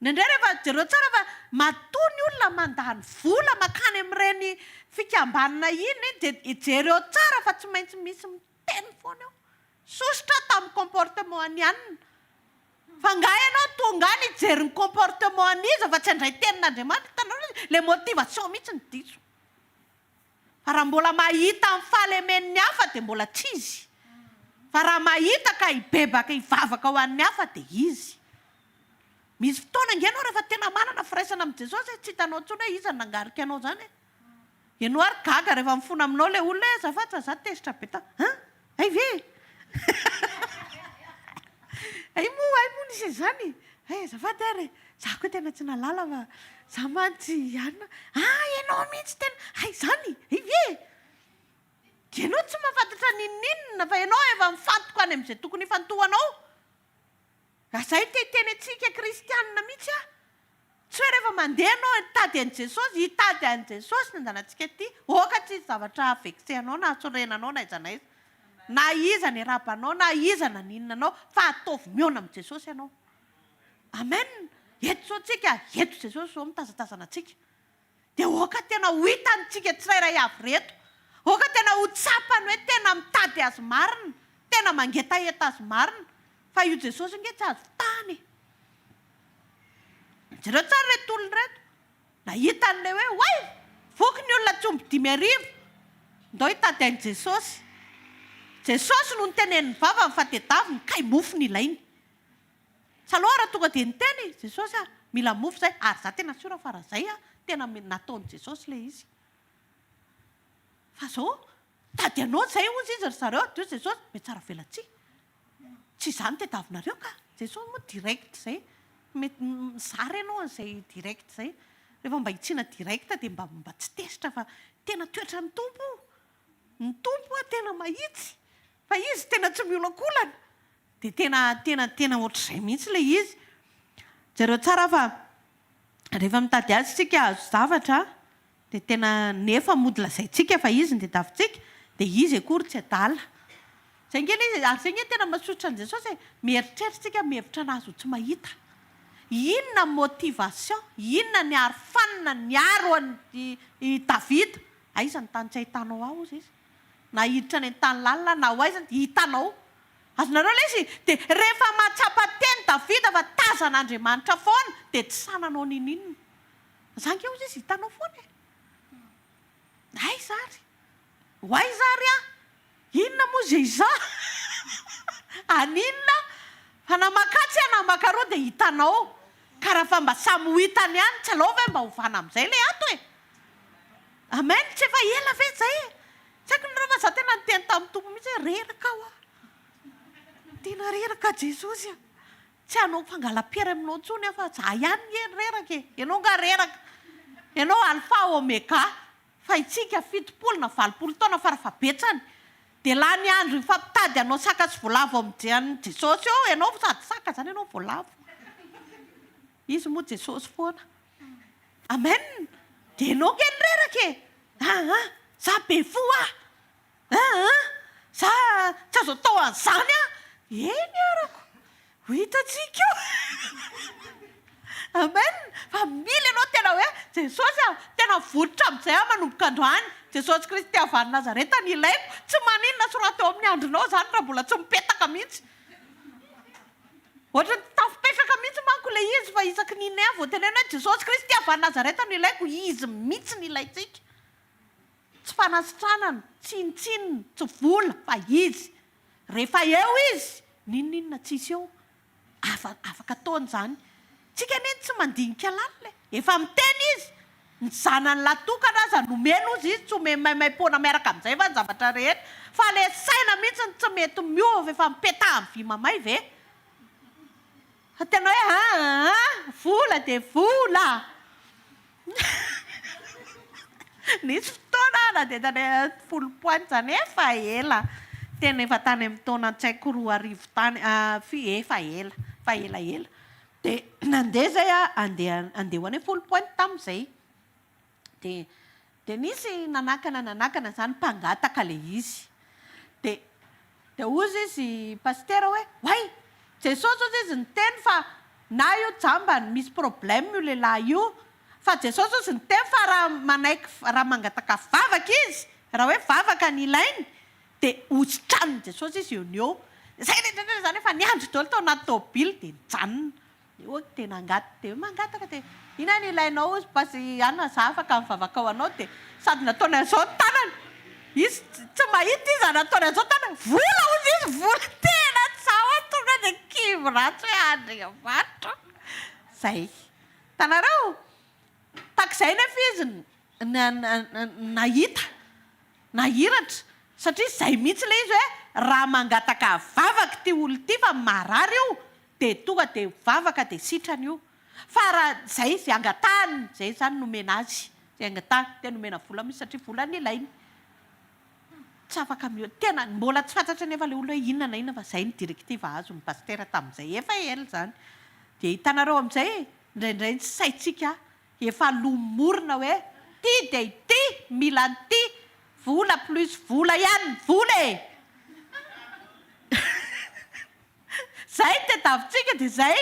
Indraindray rehefa jereo tsara fa matoa ny olona mandany vola mankany amin'ireny fikambanana iny dia jereo tsara fa tsy maintsy misy miteny foana eo. Sosotra aho tamin'ny comportement an'i Anna. Fa angaha ianao tonga any hijery ny comportement an'iza fa tsy handray tenin'Andriamanitra? Hitanareo ilay motivation mihitsy no diso. Fa raha mbola mahita ny fahalemen'ny hafa dia mbola tsy izy. Fa raha mahita ka hibebaka hivavaka ho an'ny hafa dia izy. Misy fotoana ange ianao rehefa tena manana firaisana amin'i Jesosy e, tsy hitanao intsony hoe iza no nangarika anao izany e. Ianao ary gaga rehefa mifona aminao ilay olona hoe azafady fa za tezitra be ta. Hein? Hay ve? Hay moa, hay moa nisy an'izany? Hay azafady ary e! Za koa tena tsy nahalala fa za mantsy anona, ah ianao mihitsy tena, hay izany? Hay ve? Ianao tsy mahafantatra n'inon'inona fa ianao efa mifantoka any amin'izay tokony hifantohanao. Raha izay te hiteny antsika kristianina mihitsy aho, tsy hoe rehefa mandeha ianao hitady an'i Jesosy, hitady an'i Jesosy ny andanantsika aty, aoka tsy hisy zavatra haha-vexer anao na hahasorena anao na aiza na aiza, na iza niarahaba anao na iza naninona anao, fa ataovy mihaona amin'i Jesosy ianao. Amen! Eto izao tsika, eto Jesosy izao mitazatazana antsika. Dia aoka tena ho hitantsika tsirairay avy ireto. Aoka tena ho tsapany hoe tena mitady Azy marina, tena mangetaheta Azy marina. Fa io Jesosy ange tsy azo fitahana e. Jereo tsara ireto olona ireto. Nahita an'ilay hoe, oay! Voky ny olona tsy omby 5000. Ndao hitady an'i Jesosy. Jesosy no nitenenin'ny vavany fa tedaviny kay mofo no ilainy. Tsy aleo raha tonga dia niteny i Jesosy ah, mila mofo zay, ary za tena sûr fa raha zay ah, tena nataon'i Jesosy le izy. Fa zao, tady anao zay hozy izy ry zareo, dia hoy Jesosy, mihatsara velatsihy. Tsy izany tediavinareo ka. Jesosy moa direct zay, mety mizara ianao an'izay direct zay. Rehefa mba hitsiana direct dia mba mba tsy tezitra fa tena toetran'ny Tompo io. Ny Tompo hoa tena mahitsy, fa izy tena tsy miolakolana. Dia tena tena tena ohatr'izay mihitsy ilay izy. Jereo tsara fa rehefa mitady azy isika hahazo zavatra dia tena nefa mody lazaintsika fa izy no tediavintsika dia izy akory tsy adala. Izay ange ilay izy e, ary izay ange no tena mahasosotra an'i Jesosy e, mieritreritra isika mihevitra an'azy ho tsy mahita. Inona ny motivation, inona ny arofanina niaro an'i Davida? Aiza ny tany tsy ahitanao ahy hozy izy? Na hiditra any an-tany lalina na ho aiza dia hitanao. Azonareo ilay izy? Dia rehefa mahatsapa teny Davida fa tazan'Andriamanitra foana dia tsy sahy nanao n'inon'inona. Za ange hozy izy hitanao foana e. Aiza ary? Ho aiza ary aho? Inona moa izay izaho? Haninona aho? Fa na makatsy aho na makaroa dia hitanao. Ka raha fa mba samy ho hitany ihany, tsy aleo ve mba hovana amin'izay ilay ato e? Amen, tsy efa ela ve zay e? Tsy haiko nareo fa za tena niteny tamin'ny Tompo mihitsy hoe reraka aho a! Tena reraka Jesosy a! Tsy hanao fangalam-pery aminao intsony aho fa za ihany nge no reraka e! Ianao nga reraka? Ianao Alpha Omega fa itsika 70 na 80 taona farafahabetsany dia lany andro hifampitady hanao saka sy voalavo amin'i Jesosy eo ianao sady saka zany ianao voalavo. Izy moa Jesosy foana. Amen! Dia enao nge no reraka e! Aa za be fo ah! Aa za tsy azo atao an'izany ah! Eny arako! Ho hitantsika eo! Amen! Fa mila ianao tena hoe, Jesosy a, tena vototra amin'izay aho manomboka androany. Jesosy Kristy avy any Nazareta no ilaiko. Tsy maninona soraty eo amin'ny andrinao izany raha mbola tsy mipetaka mihitsy. Ohatran'ny tafipetraka mihitsy manko ilay izy fa isaky ny inona ihany vao teneno hoe Jesosy Kristy avy any Nazareta no ilaiko. Izy mihitsy no ilaintsika. Tsy fanasitranana, tsy inotsinona, tsy vola fa Izy. Rehefa eo Izy, n'inon'inona tsisy eo. Afa, afaka ataony izany. Tsika anie tsy mandinika lalina e. Efa miteny Izy. Ny zanany lahy tokana aza nomeny hozy Izy, tsy omeny maimaimpoana miaraka amin'izay va ny zavatra rehetra. Fa le saina mihitsy no tsy mety miova fa efa mipetaha amin'ny vy mamay ve? Fa tena hoe aa vola dia vola! Nisy fotoana aho nandeha tany Foulpointe izany efa ela, tena efa tany amin'ny taona tsy haiko 2000 tany, efa ela, efa elaela. Dia nandeha izay aho, handeha handeha ho any Foulpointe tamin'izay. Dia dia nisy nanakana nanakana izany mpangataka ilay izy. Dia dia hozy izy pasitera hoe, oay! Jesosy hozy izy niteny fa na io jambany misy problème io lehilahy io, fa Jesosy hozy niteny fa raha manaiky raha mangataka vavaka izy, raha hoe vavaka ny ilainy dia hositranin'i Jesosy izy eo no eo. Izay rehetra rehetra izany efa niandry daholo tao anaty tôbily dia nijanona. Dia hoy dia nangataka, dia mangataka dia inona no ilainao hozy pasy anona za afaka mivavaka ho anao dia sady nataony an'izao ny tanany, izy tsy mahita izy ary nataony an'izao tanany, vola hozy izy vola, tena tsaho aho tonga dia kivy ratsy hoe Andriamanitra ô, zay, hitanareo, takizay nefa izy nahita, nahiratra, satria zay mihitsy ilay izy hoe raha mangataka vavaka ity olona ity fa marary io Dia tonga dia mivavaka dia sitrana io. Fa raha izay izay angatahany izay izany nomena azy. Izay angatahany. Dia nomena vola mihitsy satria vola no ilainy. Tsy afaka mihoatra. Tena mbola tsy fantatry anefa ilay olona hoe inona na inona fa izay ny directive azon'ny pasitera tamin'izay. Efa ela izany. Dia hitanareo amin'izay e, indraindray ny saintsika efa lomorina hoe ity dia ity, mila an'ity, vola plus vola ihany ny vola e! Zay ny tadiavintsika dia zay.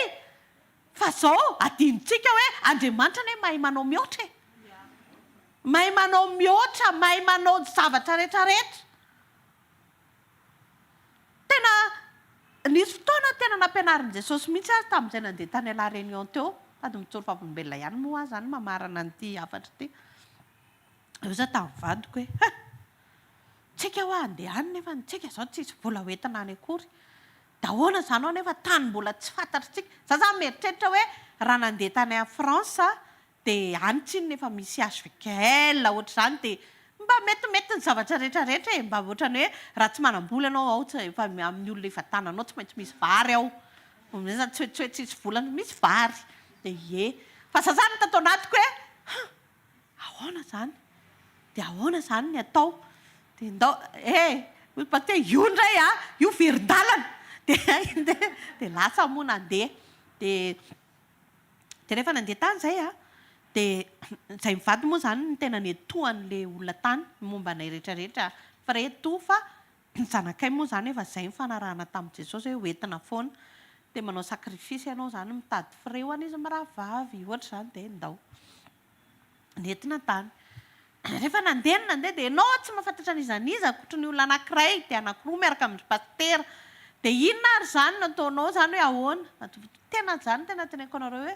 Fa zao adinontsika hoe Andriamanitra anie mahay manao mihoatra e. Mahay manao mihoatra, mahay manao ny zavatra rehetra rehetra. Tena nisy fotoana tena nampianarin'i Jesosy mihitsy aho tamin'izay nandeha tany La Réunion teo. Sady mijoro vavolombelona ihany moa aho zany mamarana an'ity hafatra ity. Eo za tamin'ny vadiko hoe, ha! Tsika hoa handeha any nefa ny tsika zao tsisy vola hoentina any akory. De ahoana zany hoa nefa tany mbola tsy fantatritsika. Za zany mieritreritra hoe raha nandeha tany à France de any tsinona efa misy HVKL ohatr'izany de mba metimety ny zavatra rehetra rehetra e, mba ohatrany hoe raha tsy manam-bola ianao ao tsy efa amin'ny olona ivantananao tsy maintsy misy vary ao. Zany tsy hoe tsy hoe tsisy vola misy vary. De ie. Fa za zany tato anatiko hoe han! Ahoana izany? Dia ahoana izany ny atao? Dia ndao, eh! Hoy Pasitera, io indray an! Io verin-dalana! Dia dia lasa moa nandeha. Dia dia rehefa nandeha tany izay an, dia izay mivady moa izany no tena niantohan'ilay olona tany, ny momba anay rehetra rehetra, frais tout, fa ny zanakay moa izany efa izay nifanarahana tamin'i Jesosy hoe hoentina foana. Dia manao sacrifice ianao izany, mitady frais ho an'izy mirahavavy, ohatr'izany, dia ndao. Nentina tany. Rehefa nandeha ny nandeha dia ianao tsy mahafantatra an'iza n'iza ankoatry ny olona anankiray dia anankiroa miaraka amin-dry pasitera. Dia inona ary izany no ataonao izany hoe ahoana? Tena izany tena teneniko anareo hoe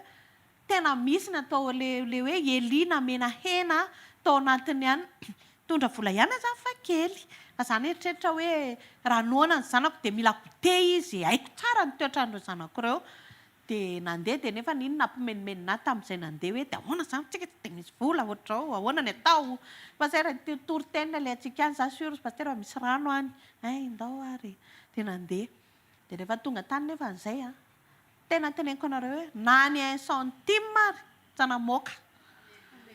tena misy ny atao le le hoe Elia namena hena tao anatin'ny any. Nitondra vola ihany aho izany fa kely. Fa za nieritreritra hoe raha noana ny zanako dia mila goûter izy. Haiko tsara ny toetran'ireo zanako ireo. Dia nandeha dia nefa iny nampimenomenona ahy tamin'izay nandeha hoe dia ahoana izany tsika tsy dia misy vola ohatr'izao, ahoana ny atao? Pasitera ity toriteny alehantsika any za sur pasitera fa misy rano any, hay ndao ary e! Dia nandeha, dia rehefa tonga tany nefa an'izay an, tena teneniko anareo hoe na ny un centime ary tsy namoaka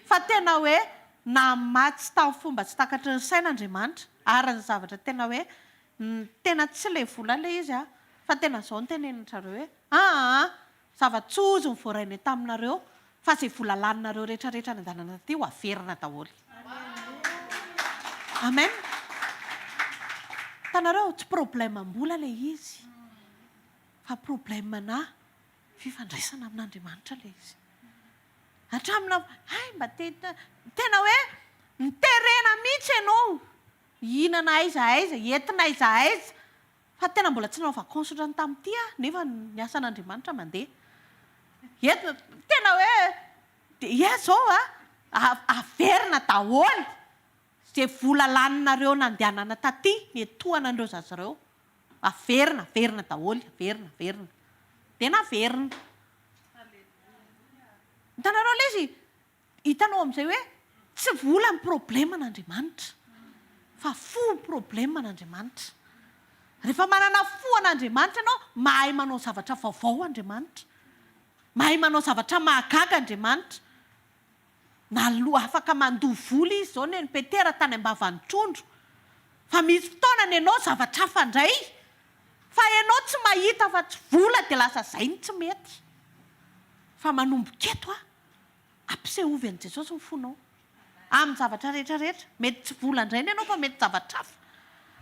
fa tena hoe namatsy tamin'ny fomba tsy takatry ny saina Andriamanitra ary ny zavatra tena hoe Tena tsy le vola le izy a! Fa tena zao no tenenin zareo hoe aa! Zava-tsoa ozy ny voarainay taminareo fa ze vola laninareo rehetra rehetra any andanana taty ho averina daholo. Amen! Hitanareo, tsy problème am-bola le izy fa problème-na fifandraisana amin'Andriamanitra le izy. Hatramina hay mba te tena hoe niterena mihitsy ianao hihinana aiza aiza, entina aiza aiza. Fa tena mbola tsy nanao vacances ohatran'ny tamin'ity aho nefa ny asan'Andriamanitra mandeha. Entina, tena hoe dia ia izao a, averina daholo izay vola laninareo nandehanana taty niantohana an'ireo zaza ireo. Averina, averina daholo, averina, averina. Dia naverina. Hitanareo ilay izy? Hitanao amin'izay hoe tsy vola ny problème an'Andriamanitra fa fo ny problème an'Andriamanitra. Rehefa manana fo an'Andriamanitra ianao, mahay manao zavatra vaovao Andriamanitra. Mahay manao zavatra mahagaga Andriamanitra. Na afaka mandoa vola izy izao nen'i Petera tany am-bavan'ny trondro. Fa misy fotoana nenao zavatra hafa indray. Fa ianao tsy mahita fa tsy vola dia lasa izay no tsy mety. Fa manomboka eto aho. Ampisehovy an'i Jesosy ny fonao. Amin'ny zavatra rehetra rehetra. Mety tsy vola indray ny anao fa mety zavatra hafa.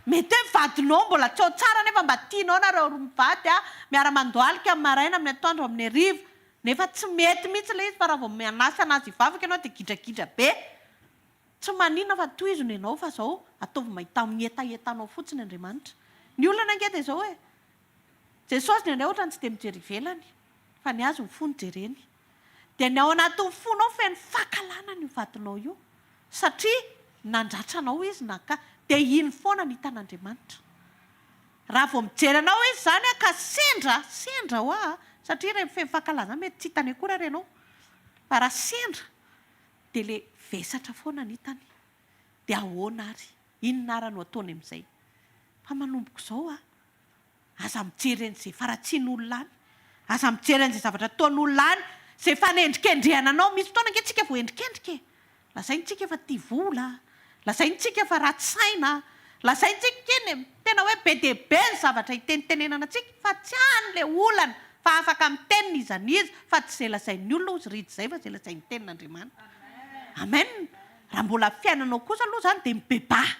Mety hoe vadinao mbola tsy ao tsara nefa mba tianao nareo roa mivady a, miara-mandohalika amin'ny maraina, amin'ny atoandro, amin'ny hariva. Nefa tsy mety mihitsy ilay izy fa raha vao manasa anazy hivavaka ianao dia gidragidra be. Tsy maninona fa tohizo ny anao fa zao ataovy mahita amin'ny hetahetanao fotsiny Andriamanitra. Ny olana ange dia izao e, Jesosy indraindray ohatrany tsy dia mijery ivelany fa ny azy ny fo no jereny. Dia ny ao anatin'ny fonao feno fankahalana an'io vadinao io satria nandratra anao izy na ka dia iny foana ny hitan'Andriamanitra. Raha vao mijery anao izy izany ka sendra, sendra hoa satria ireny feno fankahalana izany mety tsy hitany akory ary ianao fa raha sendra dia le vesatra foana ny hitany. Dia ahoana ary? Inona ara no ataony amin'izay? Fa manomboka izao a! Aza mijery an'izay faharatsian'olona any. Aza mijery an'izay zavatra ataon'olona any, izay fanendrikendrehana anao. Misy fotoana ange tsika voaendrikendrika e! Lazaintsika fa tia vola, lazaintsika fa ratsy saina, lazaintsika eny e! Tena hoe be dia be ny zavatra itenitenenana antsika fa tsy any ilay olana fa afaka miteny n'iza n'iza fa tsy izay lazain'ny olona hozy ry izay fa izay lazain'ny tenin'Andriamanitra. Amen! Raha mbola fiainanao kosa aloha izany dia mibebaha.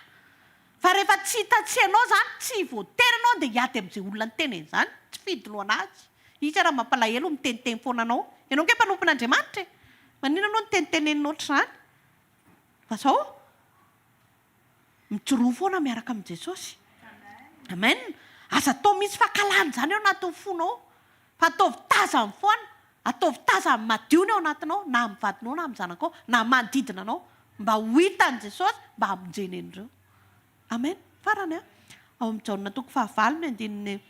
Fa rehefa tsy hita tsy hainao zany, tsy voatery ianao andeha hiady amin'izay olona niteny an'izany, tsy fidiny ho an'azy. Izy ara mampalahelo miteniteny foana anao. Ianao ange mpanompon'Andriamanitra e! Maninona anao nitenitenenina ohatr'izany? Fa zao, mijoroa foana miaraka amin'i Jesosy. Amen. Aza atao misy fankahalana izany ao anatin'ny fonao. Fa ataovy tazany foana, ataovy tazany madio ny ao anatinao, na amin'ny vadinao na amin'ny zanakao, na manodidina anao, mba ho hitan'i Jesosy, mba hamonjeny an'ireo. Amen. Farany an, ao amin'ny Jaona toko fahavalo ny andininy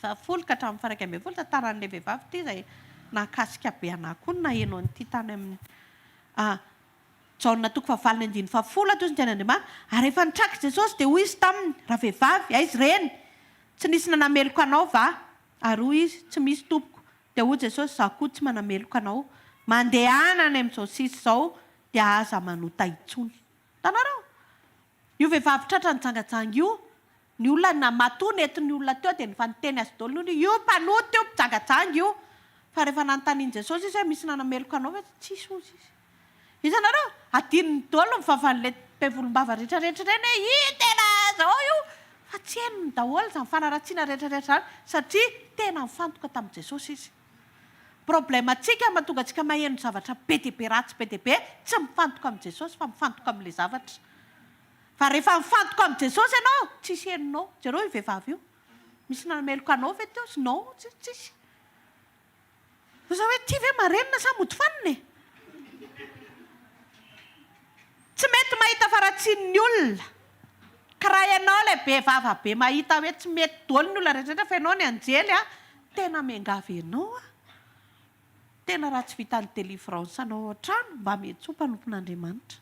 fahafolo ka hatramin'ny faha 11, tantaran'ilay vehivavy ity izay nahakasika be anà koa ny naheno an'ity tany amin'ny ah, Jaona toko fahavalo ny andininy fahafolo, toy ny tenin'Andriamanitra, ary rehefa nitraka i Jesosy dia hoy Izy taminy, Ravehivavy, aiza ireny? Tsy nisy nanameloka anao va? Ary hoy izy, Tsy misy, Tompoko. Dia hoy Jesosy, Izaho koa tsy manameloka anao. Mandehana any amin'izao sisa izao, dia aza manota intsony. Hitanareo? Io vehivavy tratra nijangajanga io, ny olona na matoa nentin'ny olona teo dia efa niteny azy daholo ny olona, io mpanota io, mpijangajanga io. Fa rehefa nanontanian'i Jesosy izy hoe misy nanameloka anao ve? Tsisy hozy izy. Hitanareo? Adinony daholo ny vavan'ilay be volombava rehetra rehetra ireny hoe io tena zao io! Fa tsy henony daholo izany fanaratsiana rehetra rehetra izany satria tena nifantoka tamin'i Jesosy izy. Problème antsika mahatonga antsika maheno zavatra be dia be ratsy be dia be, tsy mifantoka amin'i Jesosy fa mifantoka amin'ilay zavatra. Fa rehefa mifantoka amin'i Jesosy ianao, tsisy henonao. Jereo io vehivavy io. Misy nanameloka anao ve teo? Non, tsisy. Fa za hoe ty ve marenina sa mody fanina e? Tsy mety mahita faharatsian'ny olona. Ka raha ianao ilay be vava be mahita hoe tsy mety daholo ny olona rehetra rehetra fa ianao ny anjely a, tena miangavy anao aho. Tena raha tsy vitan'ny délivrance anao ao an-trano mba miantsoa mpanompon'Andriamanitra.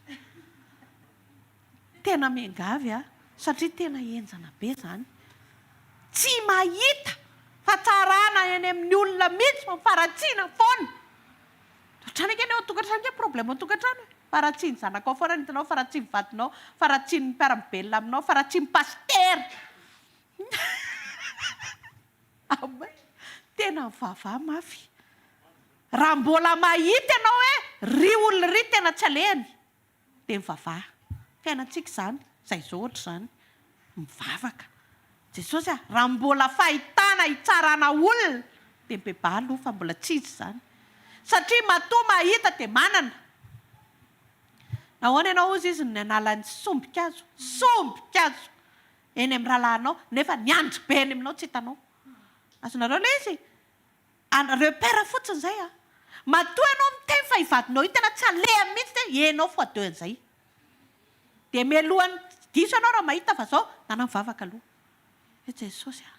Tena miangavy aho satria tena henjana be zany. Tsy mahita fahatsarana eny amin'ny olona mihitsy fa faharatsiana foana. Ohatrany ange ny ao an-tokantrano ange problème ao an-tokantrano e. Faharatsian'ny zanakao foana no hitanao, faharatsian'ny vadinao, faharatsian'ny mpiara-mibelona aminao, faharatsian'ny pasitera. Amen. Tena mivavaha mafy. Raha mbola mahita ianao hoe ry olona ry tena tsy alehany. Dia mivavaha. Fiainantsika izany, izay izao ohatra izany. Mivavaka. Jesosy a, raha mbola fahitana hitsarana olona, dia mibebaha aloha fa mbola tsy izy izany. Satria matoa mahita dia manana. Nahoana ianao hozy izy no nanala ny sombin-kazo, sombin-kazo, eny amin'ny rahalahinao, nefa ny andry be eny aminao tsy hitanao. Azonareo ilay izy? An, repère fotsiny izay an. Matoa ianao miteny fa io vadinao io tena tsy alehany mihitsy dia ianao fois deux an'izay. Dia mialohan'ny, diso ianao raha mahita fa zao, nana mivavaka aloha. Hoe Jesosy a!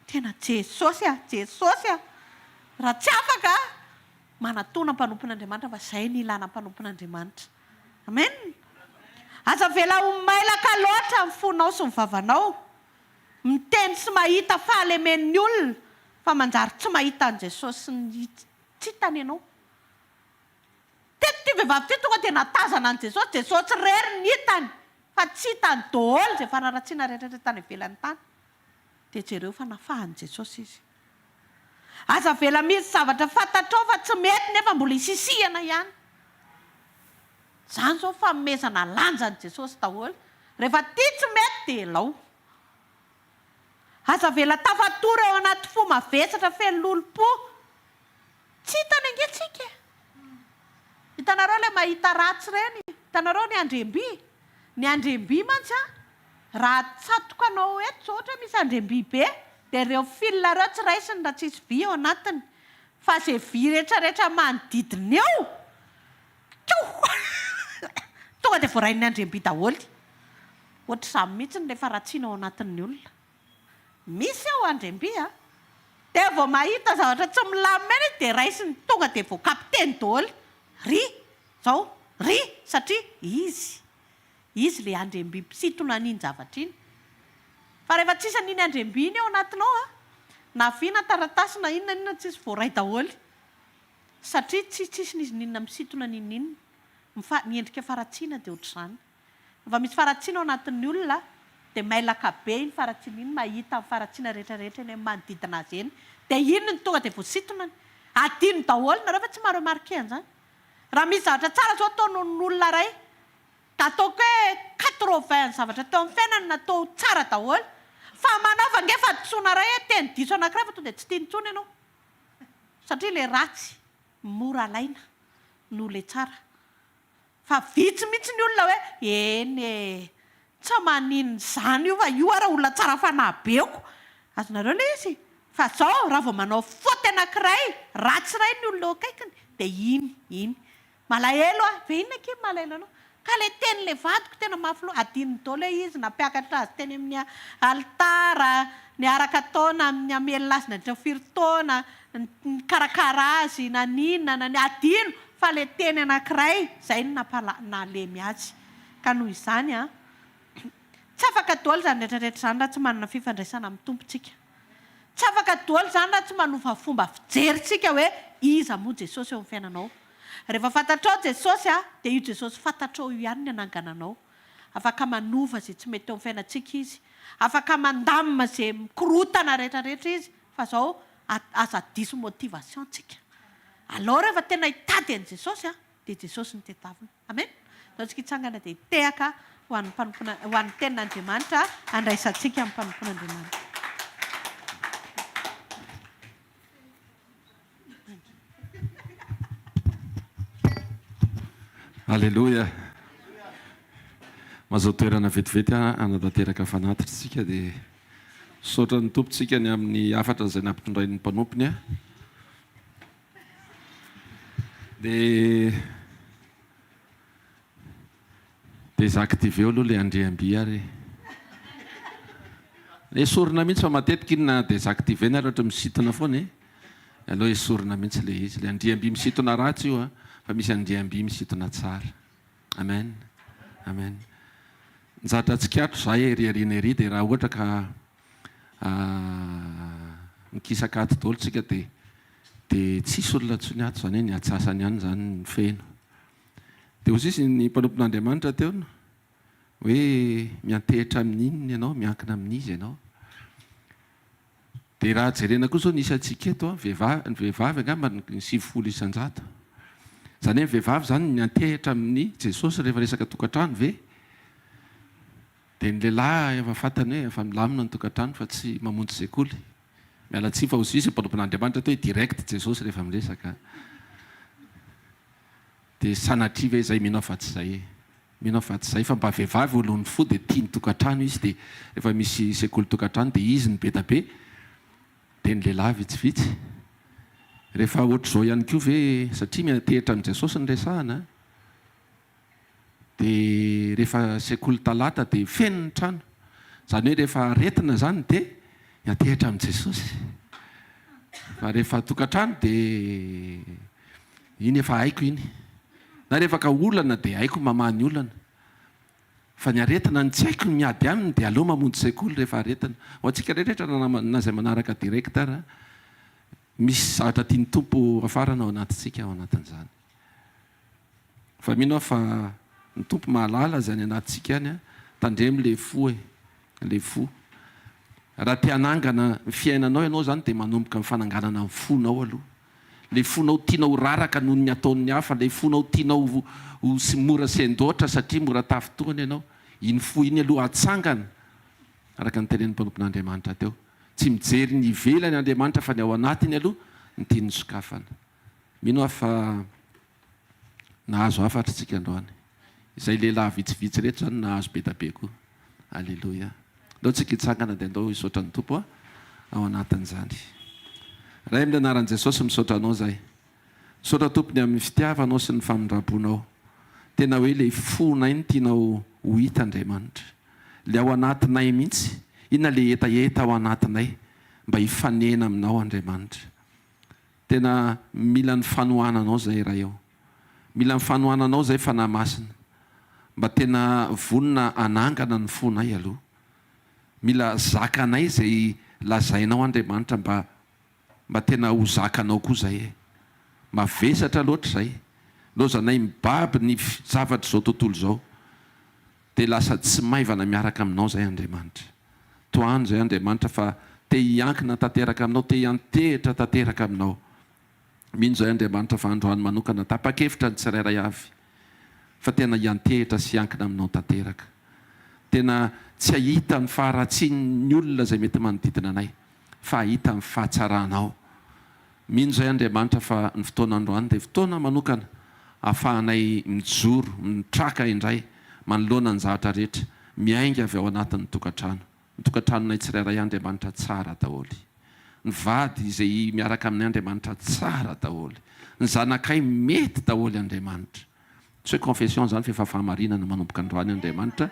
Tena Jesosy a! Jesosy a! Raha tsy afaka manatona mpanompon'Andriamanitra fa izay no ilana mpanompon'Andriamanitra. Amen! Aza avela ho mailaka loatra ny fonao sy ny vavanao. Miteny sy mahita fahalemen'ny olona fa manjary tsy mahita an'i Jesosy sy ny tsy hitany ianao. Teto ity vehivavy ity tonga dia nahatazana an'i Jesosy, Jesosy irery ny hitany fa tsy hitany daholo izay fanaratsiana rehetra rehetra tany ivelany tany. Dia jereo fa nafahan'i Jesosy izy. Aza avela misy zavatra fantatrao fa tsy mety nefa mbola isisihana ihany. Izany izao fanomezana lanja an'i Jesosy daholo. Rehefa ity tsy mety dia elao. Aza avela tafatory ao anaty fo mavesatra feno lolompo. Tsy hitany ange tsika e! Hitanareo ilay mahita ratsy ireny? Hitanareo ny andriam-by? Ny andriam-by mantsy an, raha atsatoka anao eto izao ohatra hoe misy andriam-by be, dia ireo fil ireo tsy raisiny raha tsisy vy ao anatiny. Fa izay vy rehetrarehetra manodidina eo, tioh! Tonga dia voarain'ny andriam-by daholo. Ohatr'izany mihitsy ilay faharatsiana ao anatin'ny olona. Misy ao Andriamby a! Dia vao mahita zavatra tsy milamina eny izy dia raisiny tonga dia voakapiteny daholo. Ry! Zao! Ry! Satria izy, izy ilay Andriamby mpisintona an'iny zavatra iny. Fa rehefa tsisy an'iny Andriamby iny ao anatinao a! Na vy na taratasy na inona na inona tsisy voaray daholo. Satria tsy tsisy n'izy n'inona misintona n'inon'inona. Ny fa, ny endrika faharatsiana dia ohatr'izany. Rehefa misy faharatsiana ao anatin'ny olona dia mailaka be iny faharatsiana iny, mahita ny faharatsiana rehetra rehetra eny amin'ny manodidina azy eny, dia iny no tonga dia voasintonany. Adino daholo nareo fa tsy maha remarquer an'izany. Raha misy zavatra tsara zao ataon'olona iray, dia ataoko hoe quatre-vingts ny zavatra teo amin'ny fiainany natao tsara daholo, fa manaova ange fahadisoana iray hoe teny diso anankiray fa tonga dia tsy tiany intsony ianao. Satria ilay ratsy mora alaina noho ilay tsara. Fa vitsy mihitsy ny olona hoe eny e, tsy maninona izany io fa io ara olona tsara fanahy be ko. Azonareo ilay izy? Fa zao raha vao manao faute anankiray, ratsy iray ny olona eo akaikiny dia iny, iny. Malahelo aho, ve inona akia no malahelo anao? Ka ilay tenin'ilay vadiko tena mafy loha, adinony daholo hoe izy nampiakatra azy teny amin'ny alitara, niaraka taona amin'ny hamelona azy nandritra ny firy taona, nikarakara azy, naninona, nani, adino fa ilay teny anankiray izay no nampala, nahalemy azy. Ka noho izany an, tsy afaka daholo izany rehetra rehetra izany raha tsy manana fifandraisana amin'ny Tompo tsika. Tsy afaka daholo izany raha tsy manova fomba fijery tsika hoe iza moa Jesosy eo amin'ny fiainanao. Rehefa fantatrao Jesosy an, dia io Jesosy fantatrao io ihany ny hanangana anao. Afaka manova izay tsy mety eo amin'ny fiainantsika Izy. Afaka mandamina izay mikorontana rehetra rehetra Izy. Fa zao aza diso motivation tsika. Alao rehefa tena hitady an'i Jesosy a, dia Jesosy no tedavina. Amen. Ndao tsika hitsangana dia hitehaka ho an'ny mpanompona ho an'ny tenin'Andriamanitra handraisantsika ny mpanompon'Andriamanitra. Aleloia. Mahazo toerana vetivety hanatanteraka fanatitra isika dia misaotra ny Tompo tsika ny amin'ny hafatra izay nampitondrain'ny mpanompony. Dia Désactiver aloha ilay andriam-by ary e. Esorina mihitsy fa matetika iny na désactiver-na ary ohatra misintona foana e. Aleo esorina mihitsy ilay izy. Ilay andriam-by misintona ratsy io a, fa misy andriam-by misintona tsara. Amen. Amen. Ny zavatra tsikaritro za ery aoriana ery dia raha ohatra ka mikisaka ato daholo tsika dia dia tsisy olona intsony ato izany hoe ny atsasany ihany izany no feno. Dia hoy sisa ny mpanompon'Andriamanitra teo hoe miantehitra amin'inona ianao, miankina amin'iza ianao. Dia raha jerena koa izao ny isantsika eto, vehivavy, ny vehivavy angamba ny 90%. Izany hoe ny vehivavy izany miantehitra amin'i Jesosy rehefa resaka tokantrano ve? Dia ny lehilahy efa fantany hoe efa milamina ny tokantrano fa tsy mamonjy sekoly. Miala tsiny fa hoy sisa ny mpanompon'Andriamanitra teo hoe direct Jesosy rehefa miresaka. Dia sanatria ve izay? Mino aho fa tsy izay e. Mino aho fa tsy izay fa mba vehivavy olon'ny fo dia tia ny tokantrano izy dia rehefa misy sekoly tokantrano dia izy no be da be dia ny lehilahy vitsivitsy. Rehefa ohatr'izao ihany koa ve satria miantehitra amin'i Jesosy no resahana dia rehefa sekoly talata dia feno ny trano. Izany hoe rehefa aretina izany dia miantehitra amin'i Jesosy. Fa rehefa tokantrano dia iny efa haiko iny. Na rehefa ka olana dia haiko mamaha ny olana. Fa ny aretina ny tsy haiko ny miady aminy dia aleo mamonjy sekoly rehefa aretina. Ho antsika rehetra na na izay manaraka direct ara, misy zavatra tian'ny Tompo hafarana ao anatintsika ao anatin'izany. Fa mino aho fa ny Tompo mahalala izay any anatintsika any an, tandremo le fo e, le fo. Raha te hanangana ny fiainanao ianao izany dia manomboka ny fananganana ny fonao aloha. Le fonao tianao ho raraka noho ny ataon'ny hafa, le fonao tianao ho ho mora sendoatra satria mora tafintohina ianao. Iny fo iny aloha atsangana, araka ny tenenin'ny mpanompon'Andriamanitra teo. Tsy mijery ny ivelany Andriamanitra fa ny ao anatiny aloha no tiany sokafana. Mino aho fa nahazo hafatra isika androany. Izay lehilahy vitsivitsy ireto izany nahazo be da be koa. Aleloia. Andao tsika hitsangana dia andao hisaotra ny Tompo ao anatin'izany. Ray amin'ny anaran'i Jesosy misaotra Anao izahay. Misaotra Tompo ny amin'ny fitiavanao sy ny famindram-ponao. Tena hoe ilay fonay no tianao ho hita Andriamanitra. Ilay ao anatinay mihitsy. Inona ilay hetaheta ao anatinay mba hifanena aminao Andriamanitra. Tena mila ny fanohananao zay Ray ô. Mila ny fanohananao zay Fanahy Masina. Mba tena vonona hanangana ny fonay aloha. Mila zakanay zay lazainao Andriamanitra mba mba tena ho zakanao koa zay e. Mavesatra loatra zay. Lozanay mibaby ny zavatr'izao tontolo izao. Dia lasa tsy maivana miaraka aminao zay Andriamanitra. Tohano zay Andriamanitra fa te hiankina tanteraka aminao, te hiantehitra tanteraka aminao. Mino zay Andriamanitra fa androany manokana tapa-kevitra ny tsirairay avy fa tena hiantehitra sy hiankina aminao tanteraka. Tena tsy hahita ny faharatsian'ny olona izay mety manodidina anay fa hahita ny fahatsaranao. Mino izay Andriamanitra fa ny fotoana androany dia fotoana manokana ahafahanay mijoro, mitraka indray manoloana ny zavatra rehetra, miainga avy ao anatin'ny tokantrano. Ny tokantranonay tsirairay Andriamanitra tsara daholo. Ny vady izay miaraka aminay Andriamanitra tsara daholo. Ny zanakay mety daholo Andriamanitra. Tsy hoe confession izany fa efa fahamarinana manomboka androany Andriamanitra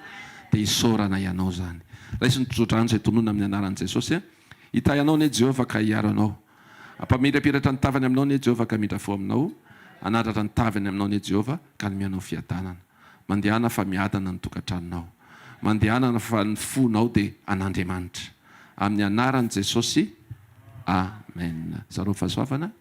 dia isaoranay Anao izany. Raiso ny tsodrano izay tononina amin'ny anaran'i Jesosy. Hitahy anao anie Jehovah ka hiaro anao. Hampamirapiratra ny tavany aminao anie Jehovah ka hamindra fo aminao. Hanandratra ny tavany aminao anie Jehovah ka hanome anao fiadanana. Mandehana fa miadana ny tokantranonao. Mandehana fa ny fonao dia an'Andriamanitra. Amin'ny anaran'i Jesosy. Amen. Zarao fahasoavana.